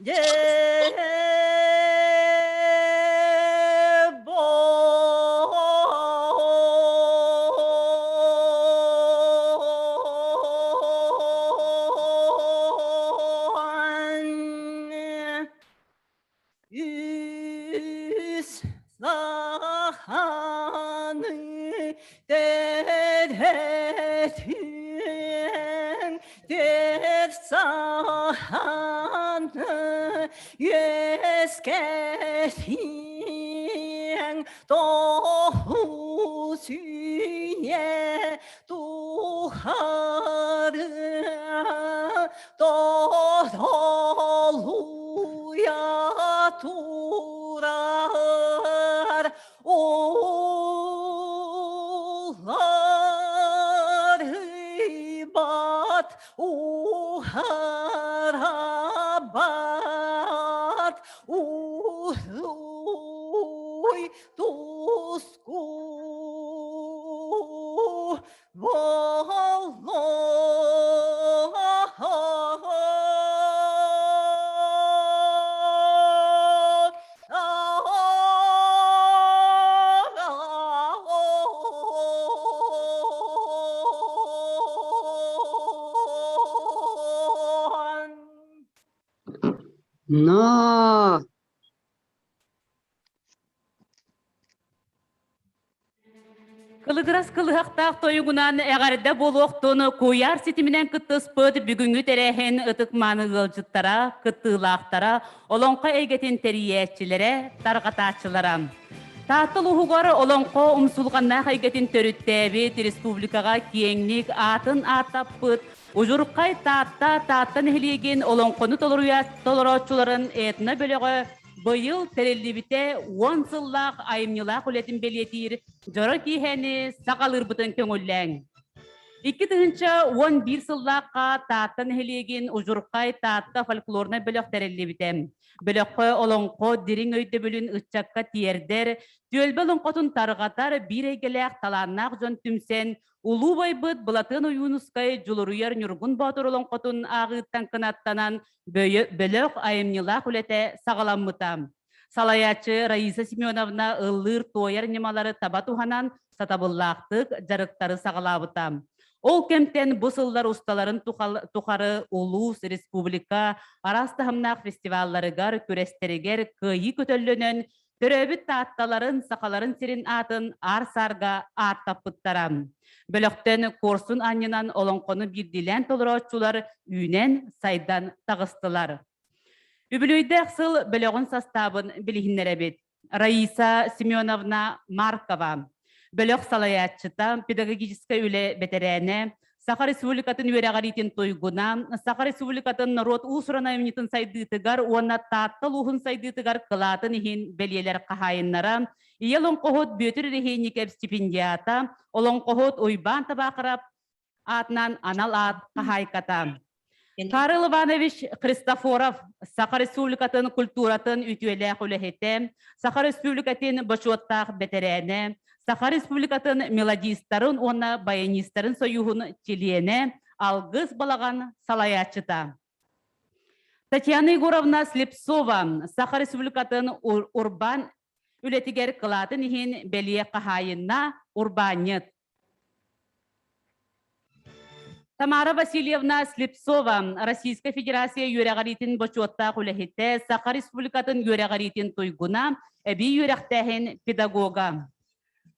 Үс саханы төрөтүн түөрт саханы үөскэтиэн тоҕус үйэ тухары Толуйа турар уларыйбат уһарабат уруй туску Но Кылыгырас кылыһахтаах тойугунан эҕэрдэ буолуохтун куйаар ситиминэн кыттыспыт бүгүҥҥү тэрээһин ытык-мааны ыалдьыттара, кыттыылаахтара, олоҥхо эйгэтин тэрийээччилэрэ, тарҕатааччылара. Таатта улууһугар олоҥхо умсулҕаннаах эйгэтин төрүттээбит, республикаҕа киэҥник аатын ааттаппыт Удьурхай Таатта Таатта нэһилиэгин олоҥхону толорооччуларын этно-бөлөҕө Быйыл тэриллибитэ 10 сыллаах айымньылаах үлэтин бэлиэтиир дьоро киэһэни саҕалыырбытын көҥүллээҥ. 2011 сыллаахха Таатта нэһилиэгин Удьурхай Таатта фольклорнай бөлөх тэриллибитэ. Бөлөххө олоҥхо дириҥ өйдөбүлүн ыччакка тиэрдэр, түөлбэ олоҥхотун тарҕатар биир эйгэлээх талааннаах дьон түмсэн Улуу убайбыт Былатыан Ойуунускай Дьулуруйар Ньургун Боотур олоҥхотун ааҕыыттан кынаттанан бөлөх айымньылаах үлэтэ саҕаламмыта. Салайааччы Раиса Семеновна ыллыыр-туойар ньымалары таба туһанан сатабыллаахтык дьарыктары саҕалаабыта. Ол кэмтэн бу сыллар усталарын тухары улуус, республика араас таһымнаах фестивалларыгар, күрэстэригэр кыайыы көтөллөнөн Төрөөбүт Таатталарын, сахаларын сирин аатын аар-саарга ааттаппыттара. Бөлөхтөн куорсун анньынан олоҥхону биирдиилээн толорооччулар үүнэн, сайдан таҕыстылар. Үбүлүөйдээх сыл бөлөҕүн састаабын билиһиннэрэбит. Раиса Семеновна Маркова, бөлөх салайааччыта, педагогическай үлэ бэтэрээнэ, Саха Республикатын үөрэҕириитин туйгуна, Саха Республикатын норуот уус-уран айымньытын сайдыытыгар уонна Таатта улууһун сайдыытыгар кылаатын иһин бэлиэлэр хаһаайыннара, Ийэ олоҥхоһут Бүөтүр Эрэһиэнньикэп стипендиата, олоҥхоһут Уйбаан Табаахырап аатынан анал аат хаһаайката. Карл Иванович Христофоров Саха Республикатын культуратын үтүөлээх үлэһитэ, Саха Республикатын бочуоттаах бэтэрээнэ, Саха Республикатын мелодистарын уонна баянистарын союһун чилиэнэ, Алгыс балаҕан салайааччыта. Татьяна Егоровна Слепцова Саха Республикатын урбаан үлэтигэр кылаатын иһин бэлиэ хаһаайынна, урбаанньыт. Тамара Васильевна Слепцова, Российскай Федерация үөрэҕириитин бочуоттаах үлэһитэ, Саха Республикатын үөрэҕириитин туйгуна, эбии үөрэхтээһин педагога.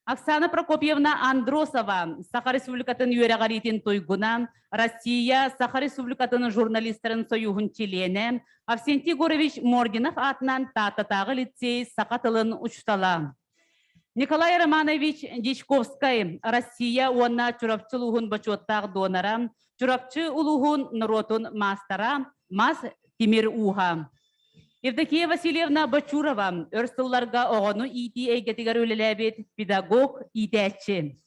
Оксана Прокопьевна Андросова, Саха Республикатын үөрэҕириитин туйгуна, Россия, Саха Республикатын журналистарын союһун чилиэнэ, Авсентий Егорович Мординов аатынан Тааттатааҕы лицей саха тылын учуутала. Николай Романович Дьячковскай, Россия уонна Чурапчы улууһун бочуоттаах донора, Чурапчы улууһун норуотун маастара, мас тимир ууһа. Евдокия Васильевна Бочурова өр сылларга оҕону иитии эйгэтигэр үлэлээбит педагог иитээччи.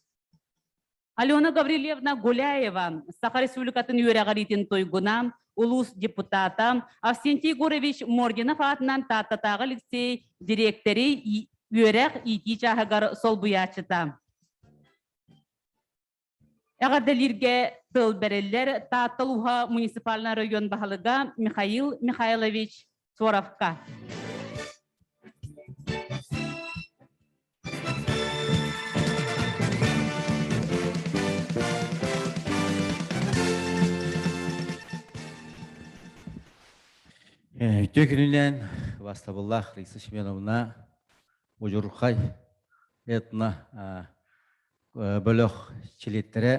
Алена Гаврильевна Гуляева, Саха Республикатын үөрэҕириитин туйгуна, улуус депутата, Авсентий Егорович Мординов аатынан Тааттатааҕы лицей дириэктэри үөрэх иитии чааһыгар солбуйааччыта. Эҕэрдэлииргэ тыл бэриллэр Таатта улууһа муниципальнай район баһылыга Михаил Михайлович. Суоровка. Үтүө күнүнэн бастабыллаах Раиса Семеновна Удьурхай этно бөлөх чилиэттэрэ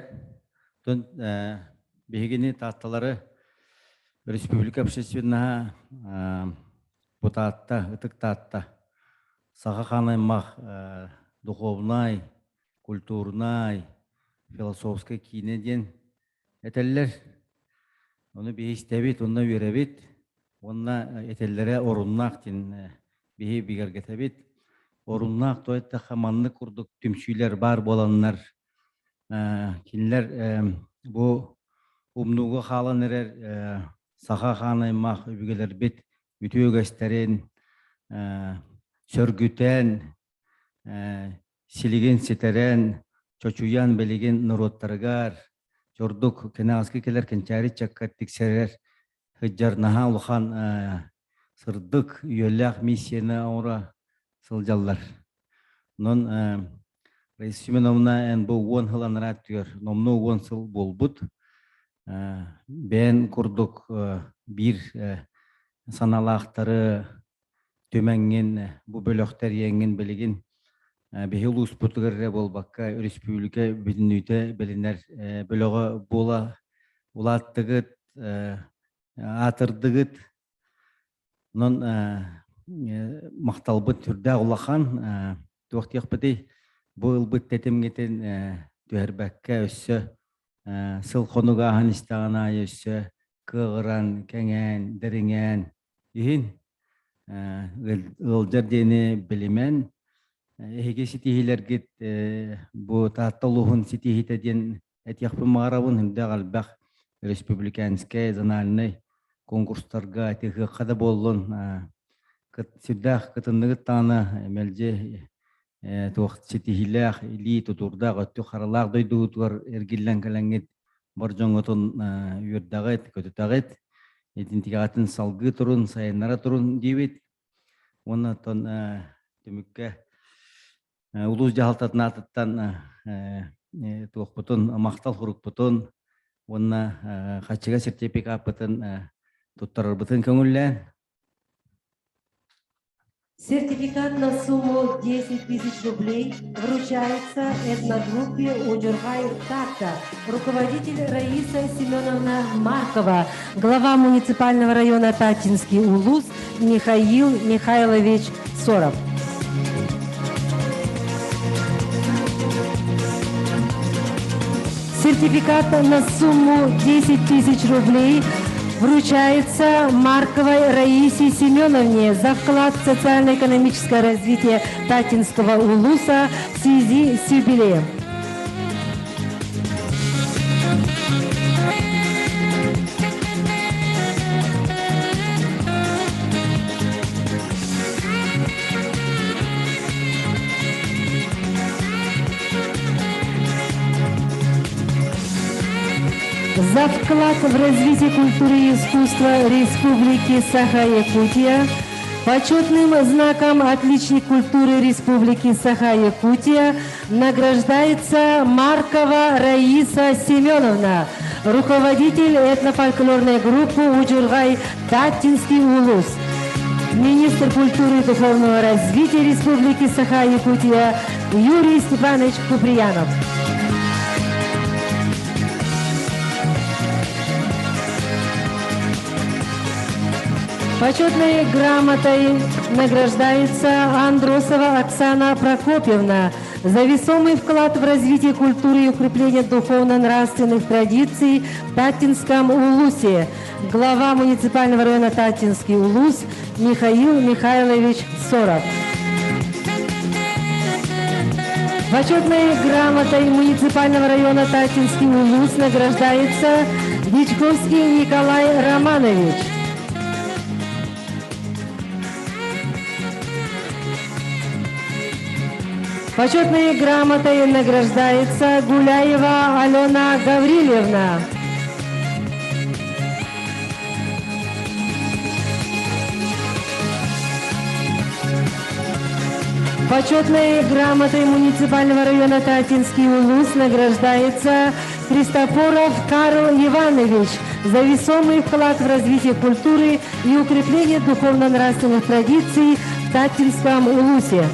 тун биһигини Таатталары республика общественноһа бу Таатта ытык Таатта саха хаан аймах духовнай, культурнай, философскай киинэ диэн этэллэр. Ону биһи истэбит, онно үөрэбит уонна этэллэрэ оруннаах диэн биһи бигэргэтэбит. Оруннаах то эттэххэ маннык курдук түмсүүлэр баар буоланнар кинилэр бу умнууга хаалан эрэр саха хаан аймах өбүгэлэрбит үтүө үгэстэрин сөргүтэн силигин ситэрэн, чочуйан билигин норуоттарыгар чордук кэнэҕэски кэлэр кэнчээри ыччакка тиксэрэр сылдьар наһаа улахан сырдык, үйэлээх миссияны оҥоро сылдьаллар. Онон Раиса Семеновна эн бу уон сыл анараа өттүгэр номнуо уон сыл буолбут. Бэйэн курдук биир санаалаахтары түмэҥҥин, бу бөлөх тэрийэҥҥин билигин биһи улууспутугар эрэ буолбакка, өрөспүүбүлүкэ бүтүннүүтэ билинэр бөлөҕө буола улааттыгыт, аатырдыгыт. Онон махталбыт сүрдээх улахан. Туох диэхпитий, бу ылбыт тэтимҥитин түһэрбэккэ өссө сыл хонук ааһан истэҕин аайы өссө кыаҕыран, кэҥээн, дириҥээн иһин ыалдьар диэни билимэн, эһиги ситиһиилэргит бу Таатта улууһун ситиһиитэ диэн этиэхпин баҕарабын. Үрдээх элбэх республиканскай, зональнай конкурстарга этиһиэххэ да буоллун сүрдээх кытынныгыт даҕаны мэлдьи туох ситиһиилээх, илии тутуурдаах, өттүк харалаах дойдугутугар эргиллэн кэлэҥҥит бар дьоҥҥутун үөрдэҕит, көтүтэҕит, итинтигэҕитин салгыы турун, сайыннара турун диибит. Уонна оттон түмүккэ улуус дьаһалтатын аатыттан туохпутун, махтал сурукпутун уонна хаччыга сертификаппытын туттарарбытын көҥүллээн. Сертификат на сумму 10 тысяч рублей вручается этногруппе Удюргай Татта, руководитель Раиса Семеновна Маркова, глава муниципального района Татинский Улус Михаил Михайлович Соров. Сертификат на сумму 10 тысяч рублей вручается Марковой Раисе Семеновне за вклад в социально-экономическое развитие Татинского улуса в связи с юбилеем. За вклад в развитие культуры и искусства Республики Саха-Якутия почетным знаком «Отличник культуры Республики Саха-Якутия» награждается Маркова Раиса Семеновна, руководитель этнофольклорной группы «Удюргай Таттинский улус». Министр культуры и духовного развития Республики Саха-Якутия Юрий Степанович Куприянов. Почетной грамотой награждается Андросова Оксана Прокопьевна за весомый вклад в развитие культуры и укрепление духовно-нравственных традиций в Таттинском Улусе. Глава муниципального района Таттинский Улус Михаил Михайлович Соров. Почетной грамотой муниципального района Таттинский Улус награждается Дичковский Николай Романович. Почетной грамотой награждается Гуляева Алена Гаврилевна. Почетной грамотой муниципального района Татинский улус награждается Христофоров Карл Иванович за весомый вклад в развитие культуры и укрепление духовно-нравственных традиций в Татинском улусе.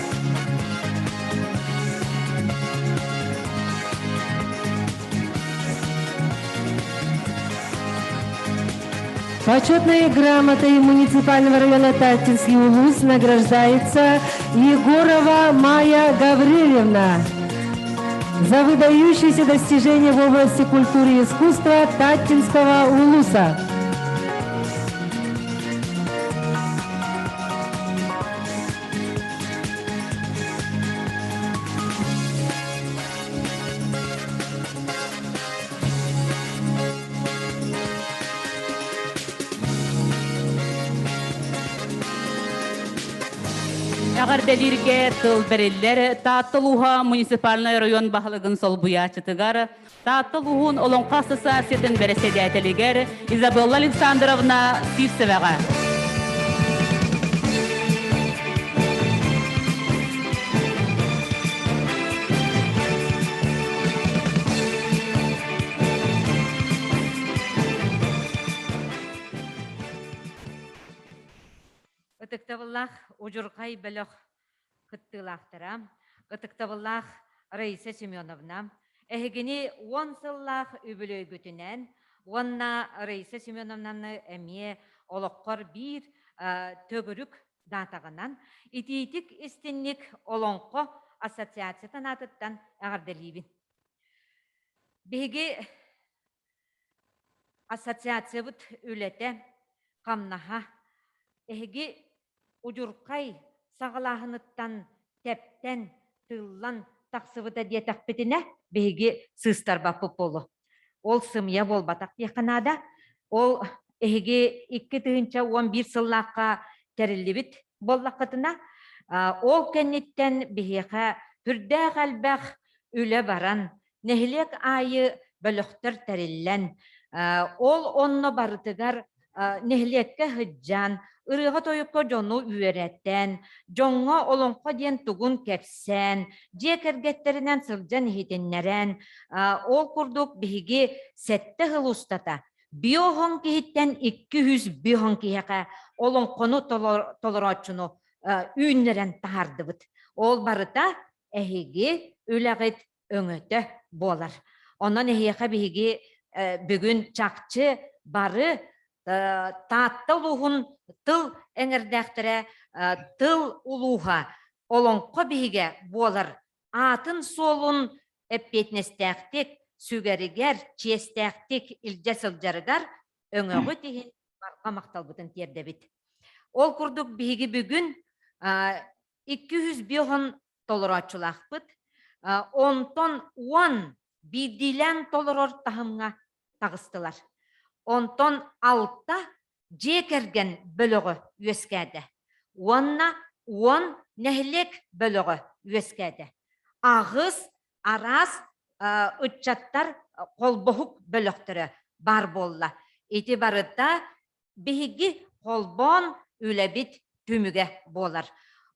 Почетной грамотой муниципального района Таттинский улус награждается Егорова Майя Гаврилевна за выдающиеся достижения в области культуры и искусства Таттинского улуса. Эҕэрдэлииргэ тыл бэриллэр Таатта улууһа муниципальнай район баһылыгын солбуйааччытыгар, Таатта улууһун Олоҥхо ассоциациятын бэрэссэдээтэлигэр Изабелла Александровна Сивцеваҕа. Ытыктабыллаах удьурхай бөлөх кыттыылаахтара, ытыктабыллаах Раиса Семеновна, эһигини уон сыллаах үбүлүөйгүтүнэн уонна Раиса Семеновнаны эмиэ олоххор биир төгүрүк даатаҕынан итиитик истинник Олоҥхо ассоциациятын аатыттан эҕэрдэлиибин. Биһиги ассоциациябыт үлэтэ, хамнаһа эһиги удьурхай саҕалааһыныттан тэптэн, тыыллан тахсыбыта диэтэхпитинэ, биһиги сыыстарбаппыт буолуо. Ол сымыйа буолбатах диэххэ наада. Ол эһиги 2011 сыллаахха тэриллибит буоллаххытына, ол кэнниттэн биһиэхэ сүрдээх элбэх үлэ баран, нэһилиэк аайы бөлөхтөр тэриллэн, ол онно барытыгар нэһилиэккэ сылдьан, ырыаҕа-тойукка дьону үөрэтэн, дьоҥҥо олоҥхо диэн тугун кэпсээн, дьиэ кэргэттэринэн сылдьан иһитиннэрэн, ол курдук биһиги сэттэ сыл устата биоһон киһиттэн 200 биоһон киһиэхэ олоҥхону толорооччуну үүннэрэн таһаардыбыт. Ол барыта эһиги үлэҕит өҥөтө буолар. Онон эһиэхэ биһиги бүгүн чахчы бары Таатта улууһун тыл эҥэрдээхтэрэ тыл улууһа олоҥхо биһигэ буолар аатын-суолун эппиэтинэстээхтик сүгэригэр, чиэстээхтик илдьэ сылдьарыгар өҥөҕүт иһин барҕа махталбытын тиэрдэбит. Ол курдук биһиги бүгүн 205 толорооччулаахпыт. Онтон уон биирдиилээн толорор таһымҥа таҕыстылар. Онтон алта дьиэ кэргэн бөлөҕө үөскээтэ. Уонна уон нэһилиэк бөлөҕө үөскээтэ. Аҕыс араас ыччаттар холбоһук бөлөхтөрө баар буолла. Ити барыта биһиги холбоон үлэбит түмүгэ буолар.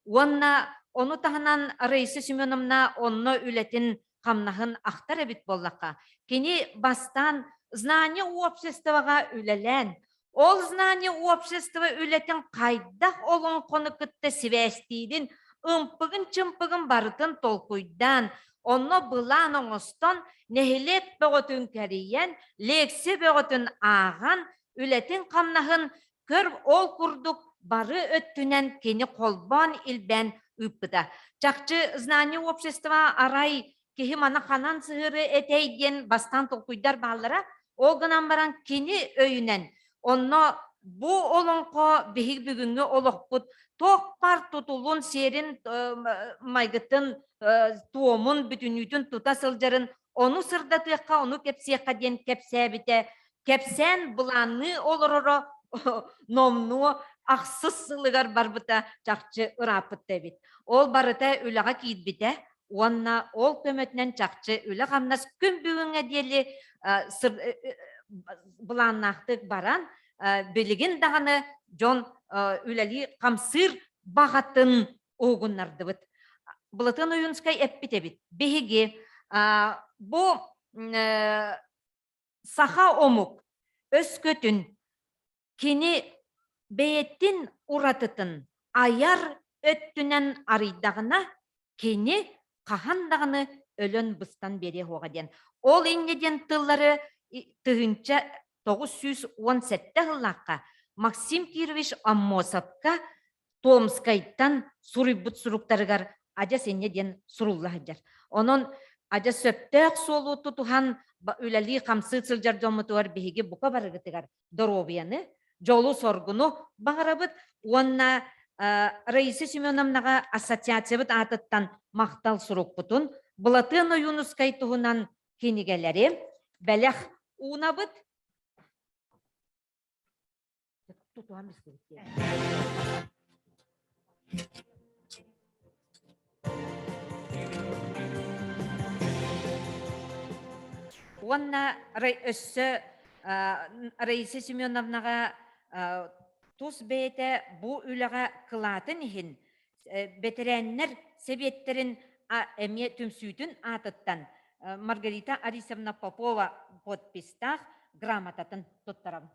Уонна ону таһынан Раиса Семеновна онно үлэтин хамнаһын ахтар эбит буоллахха, кини бастаан знание обществоҕа үлэлээн, ол знание общества үлэтин хайдах олоҥхону кытта сибээстиирин, ымпыгын-чымпыгын барытын толкуйдаан, онно былаан оҥостон, нэһилиэк бөҕөтүн кэрийэн, лекция бөҕөтүн ааҕан, үлэтин-хамнаһын көр ол курдук бары өттүнэн кини холбоон илбээн ыыппыта. Чахчы знание общества арай киһи маны ханан сыһыары этэй диэн бастаан толкуйдар бааллара. Ол гынан баран кини өйүнэн онно бу олоҥхо биһиги бүгүҥҥү олохпут туох баар тутулун, сиэрин, майгытын, туомун бүтүннүүтүн тута сылдьарын ону сырдатыахха, ону кэпсиэххэ диэн кэпсээбитэ кэпсээн былаанныы олороро номнуо ахсыс сылыгар барбыта чахчы ырааппыт да эбит. Ол барыта үлэҕэ киирбитэ уонна ол көмөтүнэн чахчы үлэ-хамнас күн бүгүҥҥэ диэри былааннаахтык баран, билигин даҕаны дьон үлэлии хамсыыр баҕатын уһугуннардыбыт. Былатыан Ойуунскай эппит эбит. Биһиги бу саха омук өскөтүн кини бэйэтин уратытын айар өттүнэн арыйдаҕына, кини хаһан даҕаны өлөн-быстан биэриэ суоҕа диэн. Ол инньэ диэн тыллары 1917 сыллаахха Максим Кирович Аммосовка Томскайтан суруйбут суруктарыгар адьас инньэ диэн сурулла сылдьар. Онон адьас сөптөөх суолу тутуһан үлэлии-хамсыы сылдьар дьоммутугар биһиги бука барыгытыгар доруобуйаны, дьолу-соргуну баҕарабыт уонна Раиса Семеновнаҕа ассоциациябыт аатыттан махтал сурукпутун, Былатыан Ойуунускай туһунан кинигэлэри бэлэх уунабыт. Уонна өссө Раиса Семеновнаҕа тус бэйэтэ бу үлэҕэ кылаатын иһин бэтэрээннэр сэбиэттэрин эмиэ түмсүүтүн аатыттан Маргарита Арисовна Попова подпистаах грамотатын туттарабын.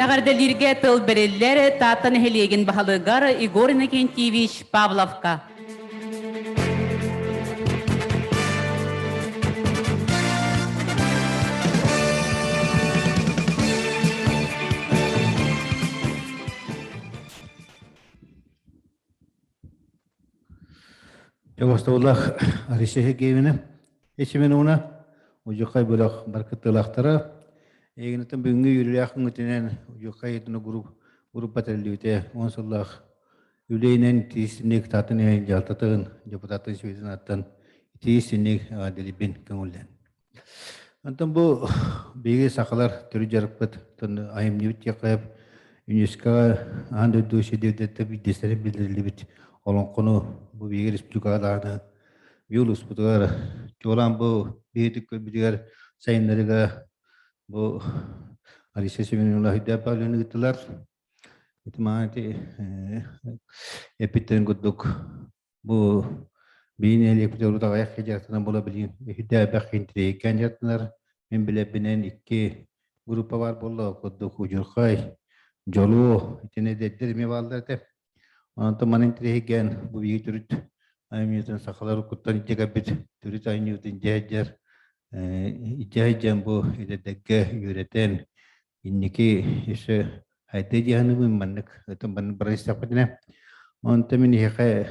Эҕэрдэлииргэ тыл бэриллэр Таатта нэһилиэгин баһылыгар Егор Иннокентьевич Павловка. Дьоҕустуулаах Алексей Сергеевна, Ичимин Удьукай бөлөх баркыттыылаахтара, эйигинэтэн бүгүҥҥү үөрүүлээх күҥҥүтүнэн Удьукай группа тэриллибитэ 10 сыллаах Үлэйинэн тиийсинник татын дьалтатын депутатын сүбэтин аттан тиийсинник дэлибин көҥүллэн. Онтон бу биһиги сахалар төрүт дьарыкпыт айымньыбыт диэххэ ЮНЕСКО аан дойду сирдэрдэртэ биирдэстэрин биллэриллибит олоҥхону бу биһиги республикаҕа даҕаны улууспутугар чуолаан бу биһиги көрбүтүгэр сайыннарыга бу Алиса Семеновна Хүйдээппэ ыыттылар. Ити маа ити эппиттэрин курдук бу биин элиэппит урут аҕыйах дьарыктанан буола билигин үһүдээбэх интириэһиккээн дьарыктанар. Мин билэрбинэн икки группа баар буолла курдук удьурхай, дьолуо итини эдэрдэр эмиэ бааллар этэ. Онтон маны интириэһиргээн бу биһиги төрүт айымньытын сахалар куттан илдьэ кэлбит төрүт айымньыбытын дьэ дьэ бу эдэрдэргэ үөрэтэн инники өссө хайдыы дьаһаныбын маннык ытын маннык бара истэхпитинэ онтон мин эһиэхэ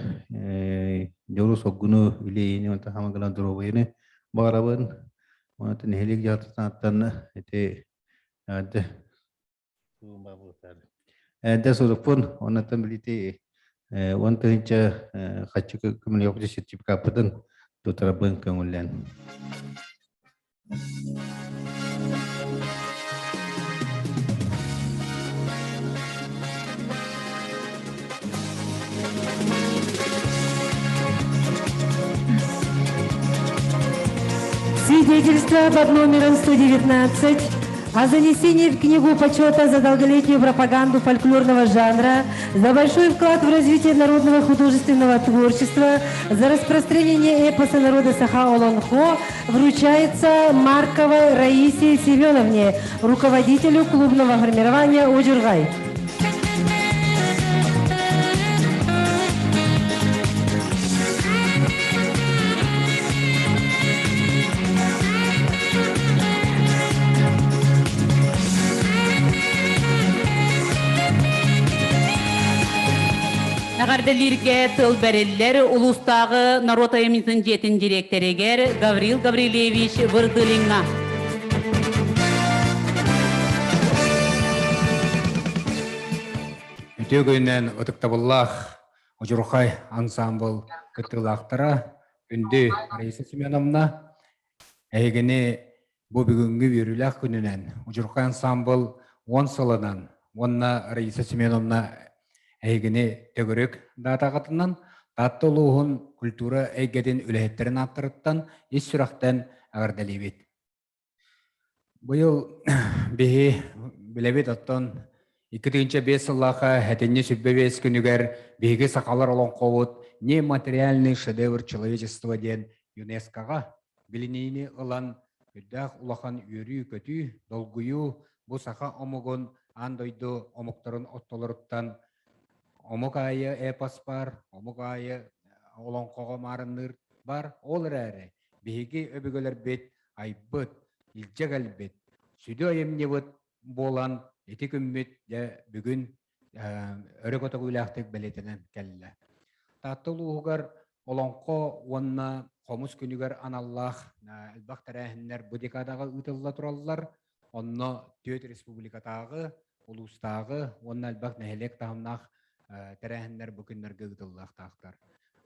дьолу соргуну үлэйини онтон хамагалан доруобуйаны баҕарабын онтон нэһилиэк дьаһалтатыттан ити Эдэ сурукпун оннуттан билити 10 000 хаччы көмөлөөхчү сертификаппытын тутарабын көҥүллэн. Свидетельство под номером 119 о занесении в Книгу почета за долголетнюю пропаганду фольклорного жанра, за большой вклад в развитие народного художественного творчества, за распространение эпоса народа Саха-Олонхо вручается Марковой Раисе Семеновне, руководителю клубного формирования «Удюргай». Эҕэрдэлииргэ тыл бэриллэр улуустааҕы норуот айымньытын дьиэтин дириэктэригэр Гаврил Гаврильевич Вырдылиҥҥа. Үтүө күнүнэн ытыктабыллаах Удьурхай ансаамбыл кыттыылаахтара Күндү Раиса Семеновна, эһигини бу бүгүҥҥү үөрүүлээх күнүнэн Удьурхай ансаамбыл 10 сылынан уонна Раиса Семеновна эһигини төгүрүк даатаҕытынан. Таатта улууһун культура эйгэтин үлэһиттэрин ааттарыттан ис сүрэхтэн эҕэрдэлиибит. Быйыл биһи билэбит оттон 2005 сыллаахха сэтинньи 25 күнүгэр биһиги сахалар олоҥхобут нематериальный шедевр человечества диэн ЮНЕСКО-ҕа билиниини ылан үрдээх улахан үөрүү-көтүү, долгуйуу бу саха омугун аан дойду омуктарын ортолоруттан омук аайы эпос баар, омук аайы олоҥхоҕо маарынныыр бар. Ол эрээри биһиги өбүгэлэрбит айбыт, илдьэ кэлбит сүдү айымньыбыт буолан ити күммүт дьэ бүгүн өрө көтөҕүүлээхтик бэлиэтэнэн кэллэ. Таатта улууһугар Олоҥхо уонна Хомус күнүгэр аналлаах элбэх тэрээһиннэр бу декадаҕа ыытылла тураллар. Онно түөрт республикатааҕы, улуустааҕы уонна элбэх нэһилиэк таһымнаах тэрээһиннэр бу күннэргэ ыытыллыахтаахтар.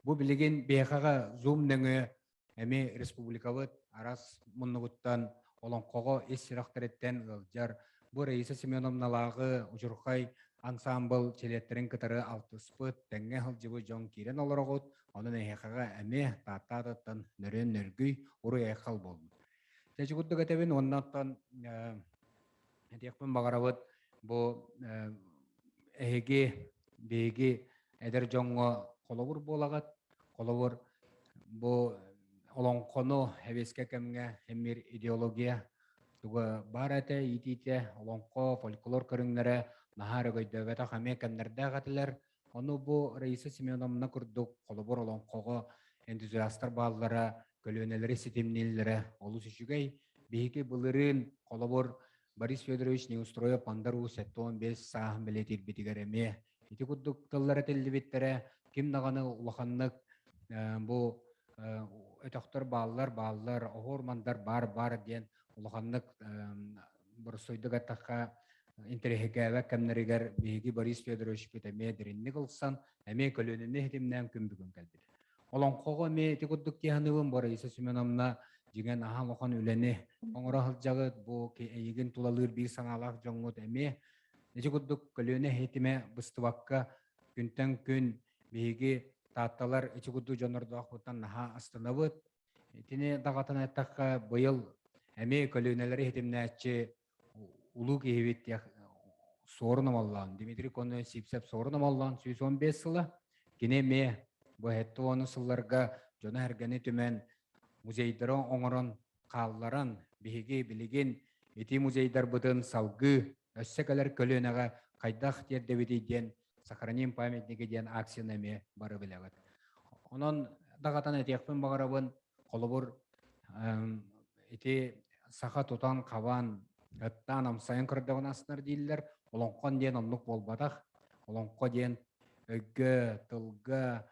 Бу билигин биһиэхэҕэ Zoom нөҥүө Эмиэ республикабыт араас муннугуттан олоҥхоҕо ис сүрэхтэриттэн ыалдьар бу Раиса Семеновналааҕы Удьурхай ансаамбыл чилиэттэрин кытары алтыспыт, тэҥҥэ сылдьыбыт дьон киирэн олороҕут. Онон эһиэхэҕэ эмиэ Таатта аатыттан нөрүөн нөргүй, уруй-айхал буоллун. Чэчи курдук этэбин уонна оттон этиэхпин баҕарабыт бу эһиги биһиги эдэр дьоҥҥо холобур буолаҕыт. Холобур, бу олоҥхону эбиэскэ кэмҥэ эмир идеология туга баар этэ, иитиитэ, олоҥхо, фольклор көрүҥнэрэ наһаа өрөгөйдөөбөтөх эмиэ кэмнэрдээх этилэр. Ону бу Раиса Семеновна курдук холобур олоҥхоҕо энтузиастар бааллара, көлүөнэлэри ситимнииллэрэ олус үчүгэй. Биһиги былырыын холобур Борис Федорович Неустроев Пандар Уус 75 сааһын бэлиэтиирбитигэр эмиэ ити курдук тыллар этиллибиттэрэ. Ким даҕаны улаханнык бу өтөхтөр бааллар, бааллар, оһуор мандар баар, баар диэн улаханнык боростуойдук эттэххэ интэриэһиргээбэт кэмнэригэр биһиги Борис Федоровичпыт эмиэ дириҥник ылсан, эмиэ көлүөнэни ситимнээн күн бүгүн кэлбит. Олоҥхоҕо эмиэ ити курдук киһаныыбын бу Раиса Семеновна дьиҥэн аһа улахан үлэни оҥоро сылдьаҕыт, бу эйигин тулалыыр биир санаалаах дьоҥҥут эмиэ ити курдук көлүөнэ ситимэ быстыбакка күнтэн күн биһиги таатталар ити курдук дьоннордоохпуттан наһаа астынабыт. Итини даҕатан эттэххэ, быйыл эмиэ көлүөнэлэри ситимнээччи улуу киһибит Суорун Омоллоон, Дмитрий Конович Сивцев Суорун Омоллоон 115 сыла. Кини эмиэ бу 70 сылларга дьону-сэргэни түмэн музейдары оҥорон хаалларан, биһиги билигин ити музейдарбытын салгыы өссө кэлэр көлүөнэҕэ хайдах тиэрдэбитий диэн «Сохраним памятники» диэн акцияны эмиэ бары билэбит. Онон даҕатан этиэхпин баҕарабын, холобур, ити саха тутан-хабан, ыттаан амсайан көрдөҕүнэ астынар дииллэр. Олоҥхон диэн оннук буолбатах. Олоҥхо диэн өйгө, тылга,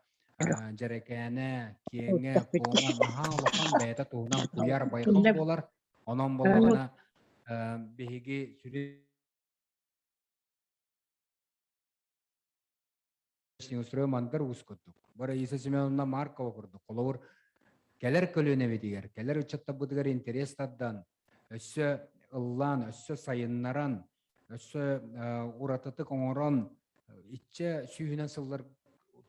дьэрэкээнэ, киэҥэ, куоҥа наһаа улахан бэйэтэ туһунан куйаар байҕал буолар. Онон буоллаҕына биһиги сүрүн Неустрой Мандар Уус курдук, бу Раиса Семеновна Маркова курдук, холобур, кэлэр көлүөнэбитигэр, кэлэр ыччаттарбытыгар интерес тардан, өссө ыллаан, өссө сайыннаран, өссө уратытык оҥорон, иччэ сүүһүнэн сыллар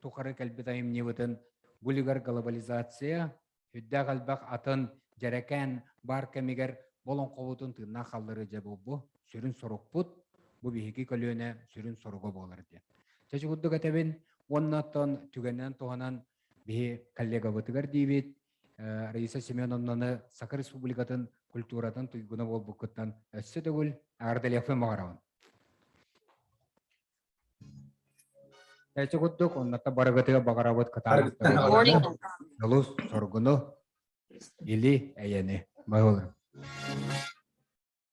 тухары кэлбит айымньыбытын бу глобализация, үрдээх элбэх атын дьэрэкээн баар кэмигэр олоҥхобутун тыыннаах халлары дьэ бу сүрүн сорукпут, бу биһиги көлүөнэ сүрүн соруга буолар диэн. Чэчи курдук этэбин уонна оттон түгэнинэн туһанан биһи коллегабытыгар диибит Раиса Семеновнаны Саха Республикатын культуратын туйгуна буолбуккуттан өссө төгүл эҕэрдэлиэхпин баҕарабын. Эти курдук, оннотто барыгытыга баҕарабыт кытаанах Дьолу, соргуну, или эйэни. Байолы.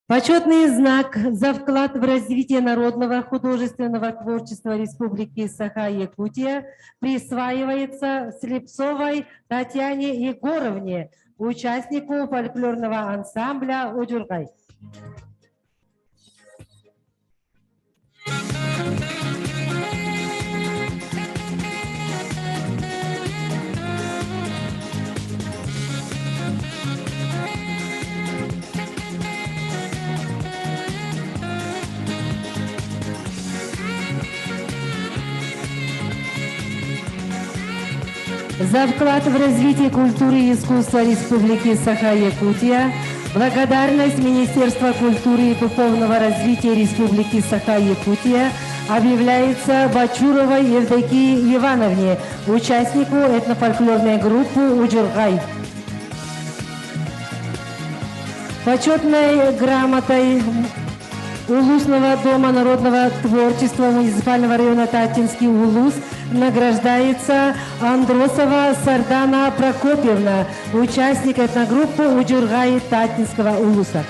Почетный знак за вклад в развитие народного художественного творчества Республики Саха-Якутия присваивается Слепцовой Татьяне Егоровне, участнику фольклорного ансамбля «Удюргай». За вклад в развитие культуры и искусства Республики Саха-Якутия благодарность Министерства культуры и духовного развития Республики Саха-Якутия объявляется Бачуровой Евдокии Ивановне, участнику этнофольклорной группы «Удюргай». Почетной грамотой Улусного дома народного творчества муниципального района Таттинский Улус награждается Андросова Сардана Прокопьевна, участник этногруппы Удюргай Таттинского Улуса.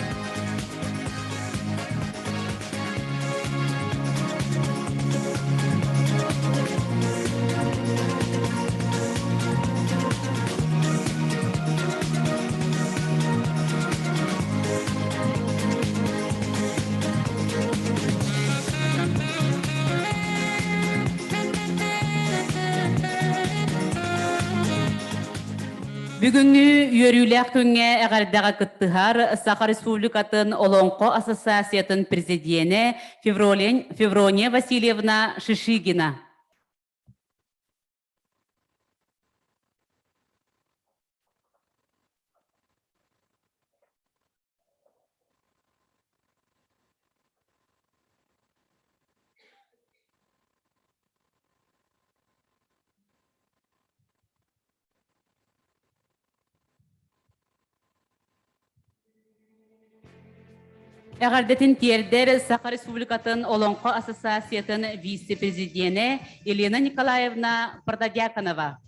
Бүгүҥҥү үөрүүлээх күҥҥэ эҕэрдэҕэ кыттыһар Саха Республикатын Олоҥхо Ассоциациятын президенэ Феврония Васильевна Шишигина. Эҕэрдэтин тиэрдэр Саха Республикатын Олоҥхо Ассоциациятын вице-президенэ Елена Николаевна Протодьяконова.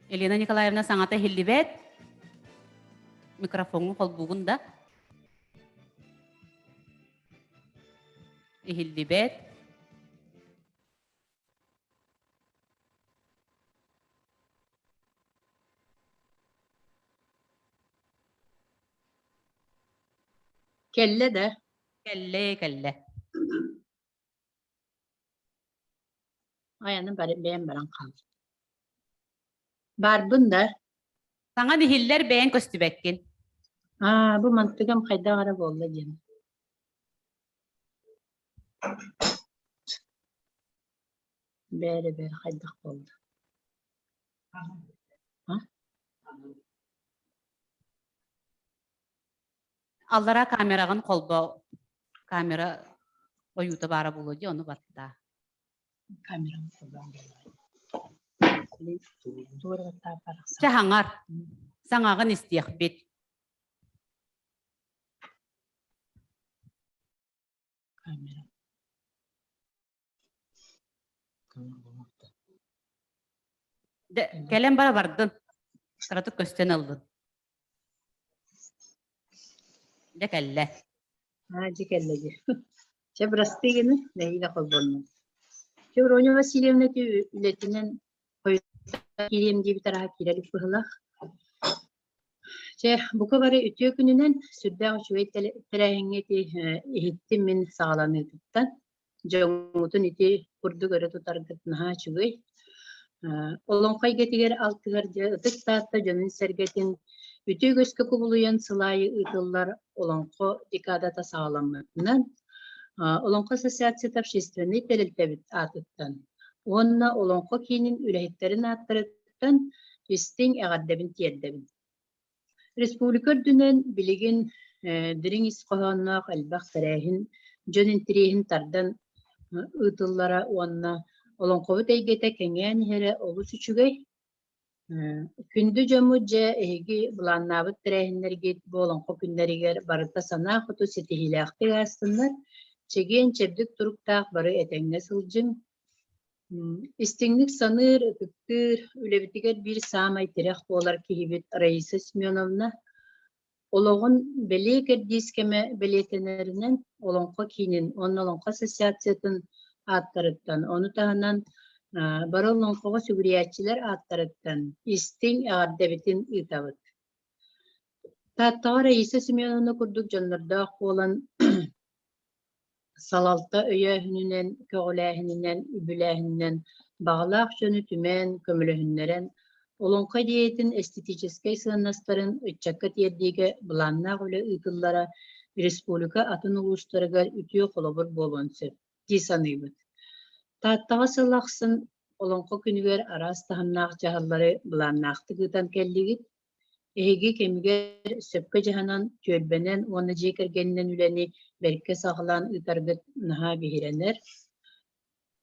Елена Николаевна саҥата иһиллибэт. Микрофоҥҥа холбуугун да. Иһиллибэт. Кэллэ да? Кэллэ, кэллэ. Айаны бары бэйэм баран хаал. Баарбын да? Саҥа иһиллэр бэйэҥ көстүбэккин. Аа, бу мантыгам хайдах эрэ буолла диэн. Бээрэ бээрэ хайдах буолла? А? Аллара камераҕын холбо камера ойуута баара буолуо дии ону баттаа. Камерам холбоон буолла. Чэ хаҥар. Саҥаҕын истиэхпит. Камера. Кэлэн бара бардын. Кыратык көстөн ыллын. Дьэ кэллэ. Аа, дьэ кэллэ дии. Чэ, бырастыы гына, нэһиилэ холбоннум. Чэ, Роня Васильевна ити үлэтинэн хойутаан киириэм диэбит арааһа киирэ илик быһыылаах. Чэ, бука бары үтүө күнүнэн сүрдээх үчүгэй тэрээһиҥҥэ ити иһиттим мин саҕаланыытыттан. Дьоҥҥутун ити курдук өрө тутаргыт наһаа үчүгэй. Олоҥхо эйгэтигэр алтыһар дьэ Ытык Таатта дьонун-сэргэтин үтүө үгэскэ кубулуйан сыл аайы ыытыллар Олоҥхо декадата саҕаламмытынан Олоҥхо ассоциацията общественнай тэрилтэбит аатыттан уонна Олоҥхо киинин үлэһиттэрин ааттарыттан истиҥ эҕэрдэбин тиэрдэбин. Республика үрдүнэн билигин дириҥ ис хоһоонноох элбэх тэрээһин дьон интэриэһин тардан ыытыллара уонна олоҥхобут эйгэтэ кэҥээн иһэрэ олус үчүгэй. Күндү дьоммут дьэ эһиги былааннаабыт тэрээһиннэргит бу олоҥхо күннэригэр барыта санаа хоту ситиһиилээхтик аастыннар, чэгиэн-чэбдик туруктаах бары этэҥҥэ сылдьыҥ, Истиҥник саныыр, ытыктыыр, үлэбитигэр биир саамай тирэх буолар киһибит Раиса Семеновна олоҕун бэлиэ кэрдиис кэмэ бэлиэтэнэринэн Олоҥхо киинин уонна Олоҥхо ассоциациятын ааттарыттан, ону таһынан бары олоҥхоҕо сүгүрүйээччилэр ааттарыттан истиҥ эҕэрдэбитин ыытабыт. Тааттаҕа Раиса Семеновна курдук дьоннордоох буолан Салалта өйөөһүнүнэн, көҕүлээһининэн, үбүлээһининэн баҕалаах дьону түмэн, көмөлөһүннэрэн, Олоҥхо идиэйэтин эстетическэй сыаннастарын ыччакка тиэрдиигэ былааннаах үлэ ыытыллара республика атын улуустарыгар үтүө холобур буолуон сөп дии саныыбыт. Тааттаҕа сыл ахсын Олоҥхо күнүгэр араас таһымнаах дьаһаллары былааннаахтык ыытан кэллигит. Эһиги кэмигэр сөпкө дьаһанан, түөлбэнэн уонна дьиэ кэргэнинэн үлэни бэркэ саҕалаан ыытаргыт наһаа биһирэнэр.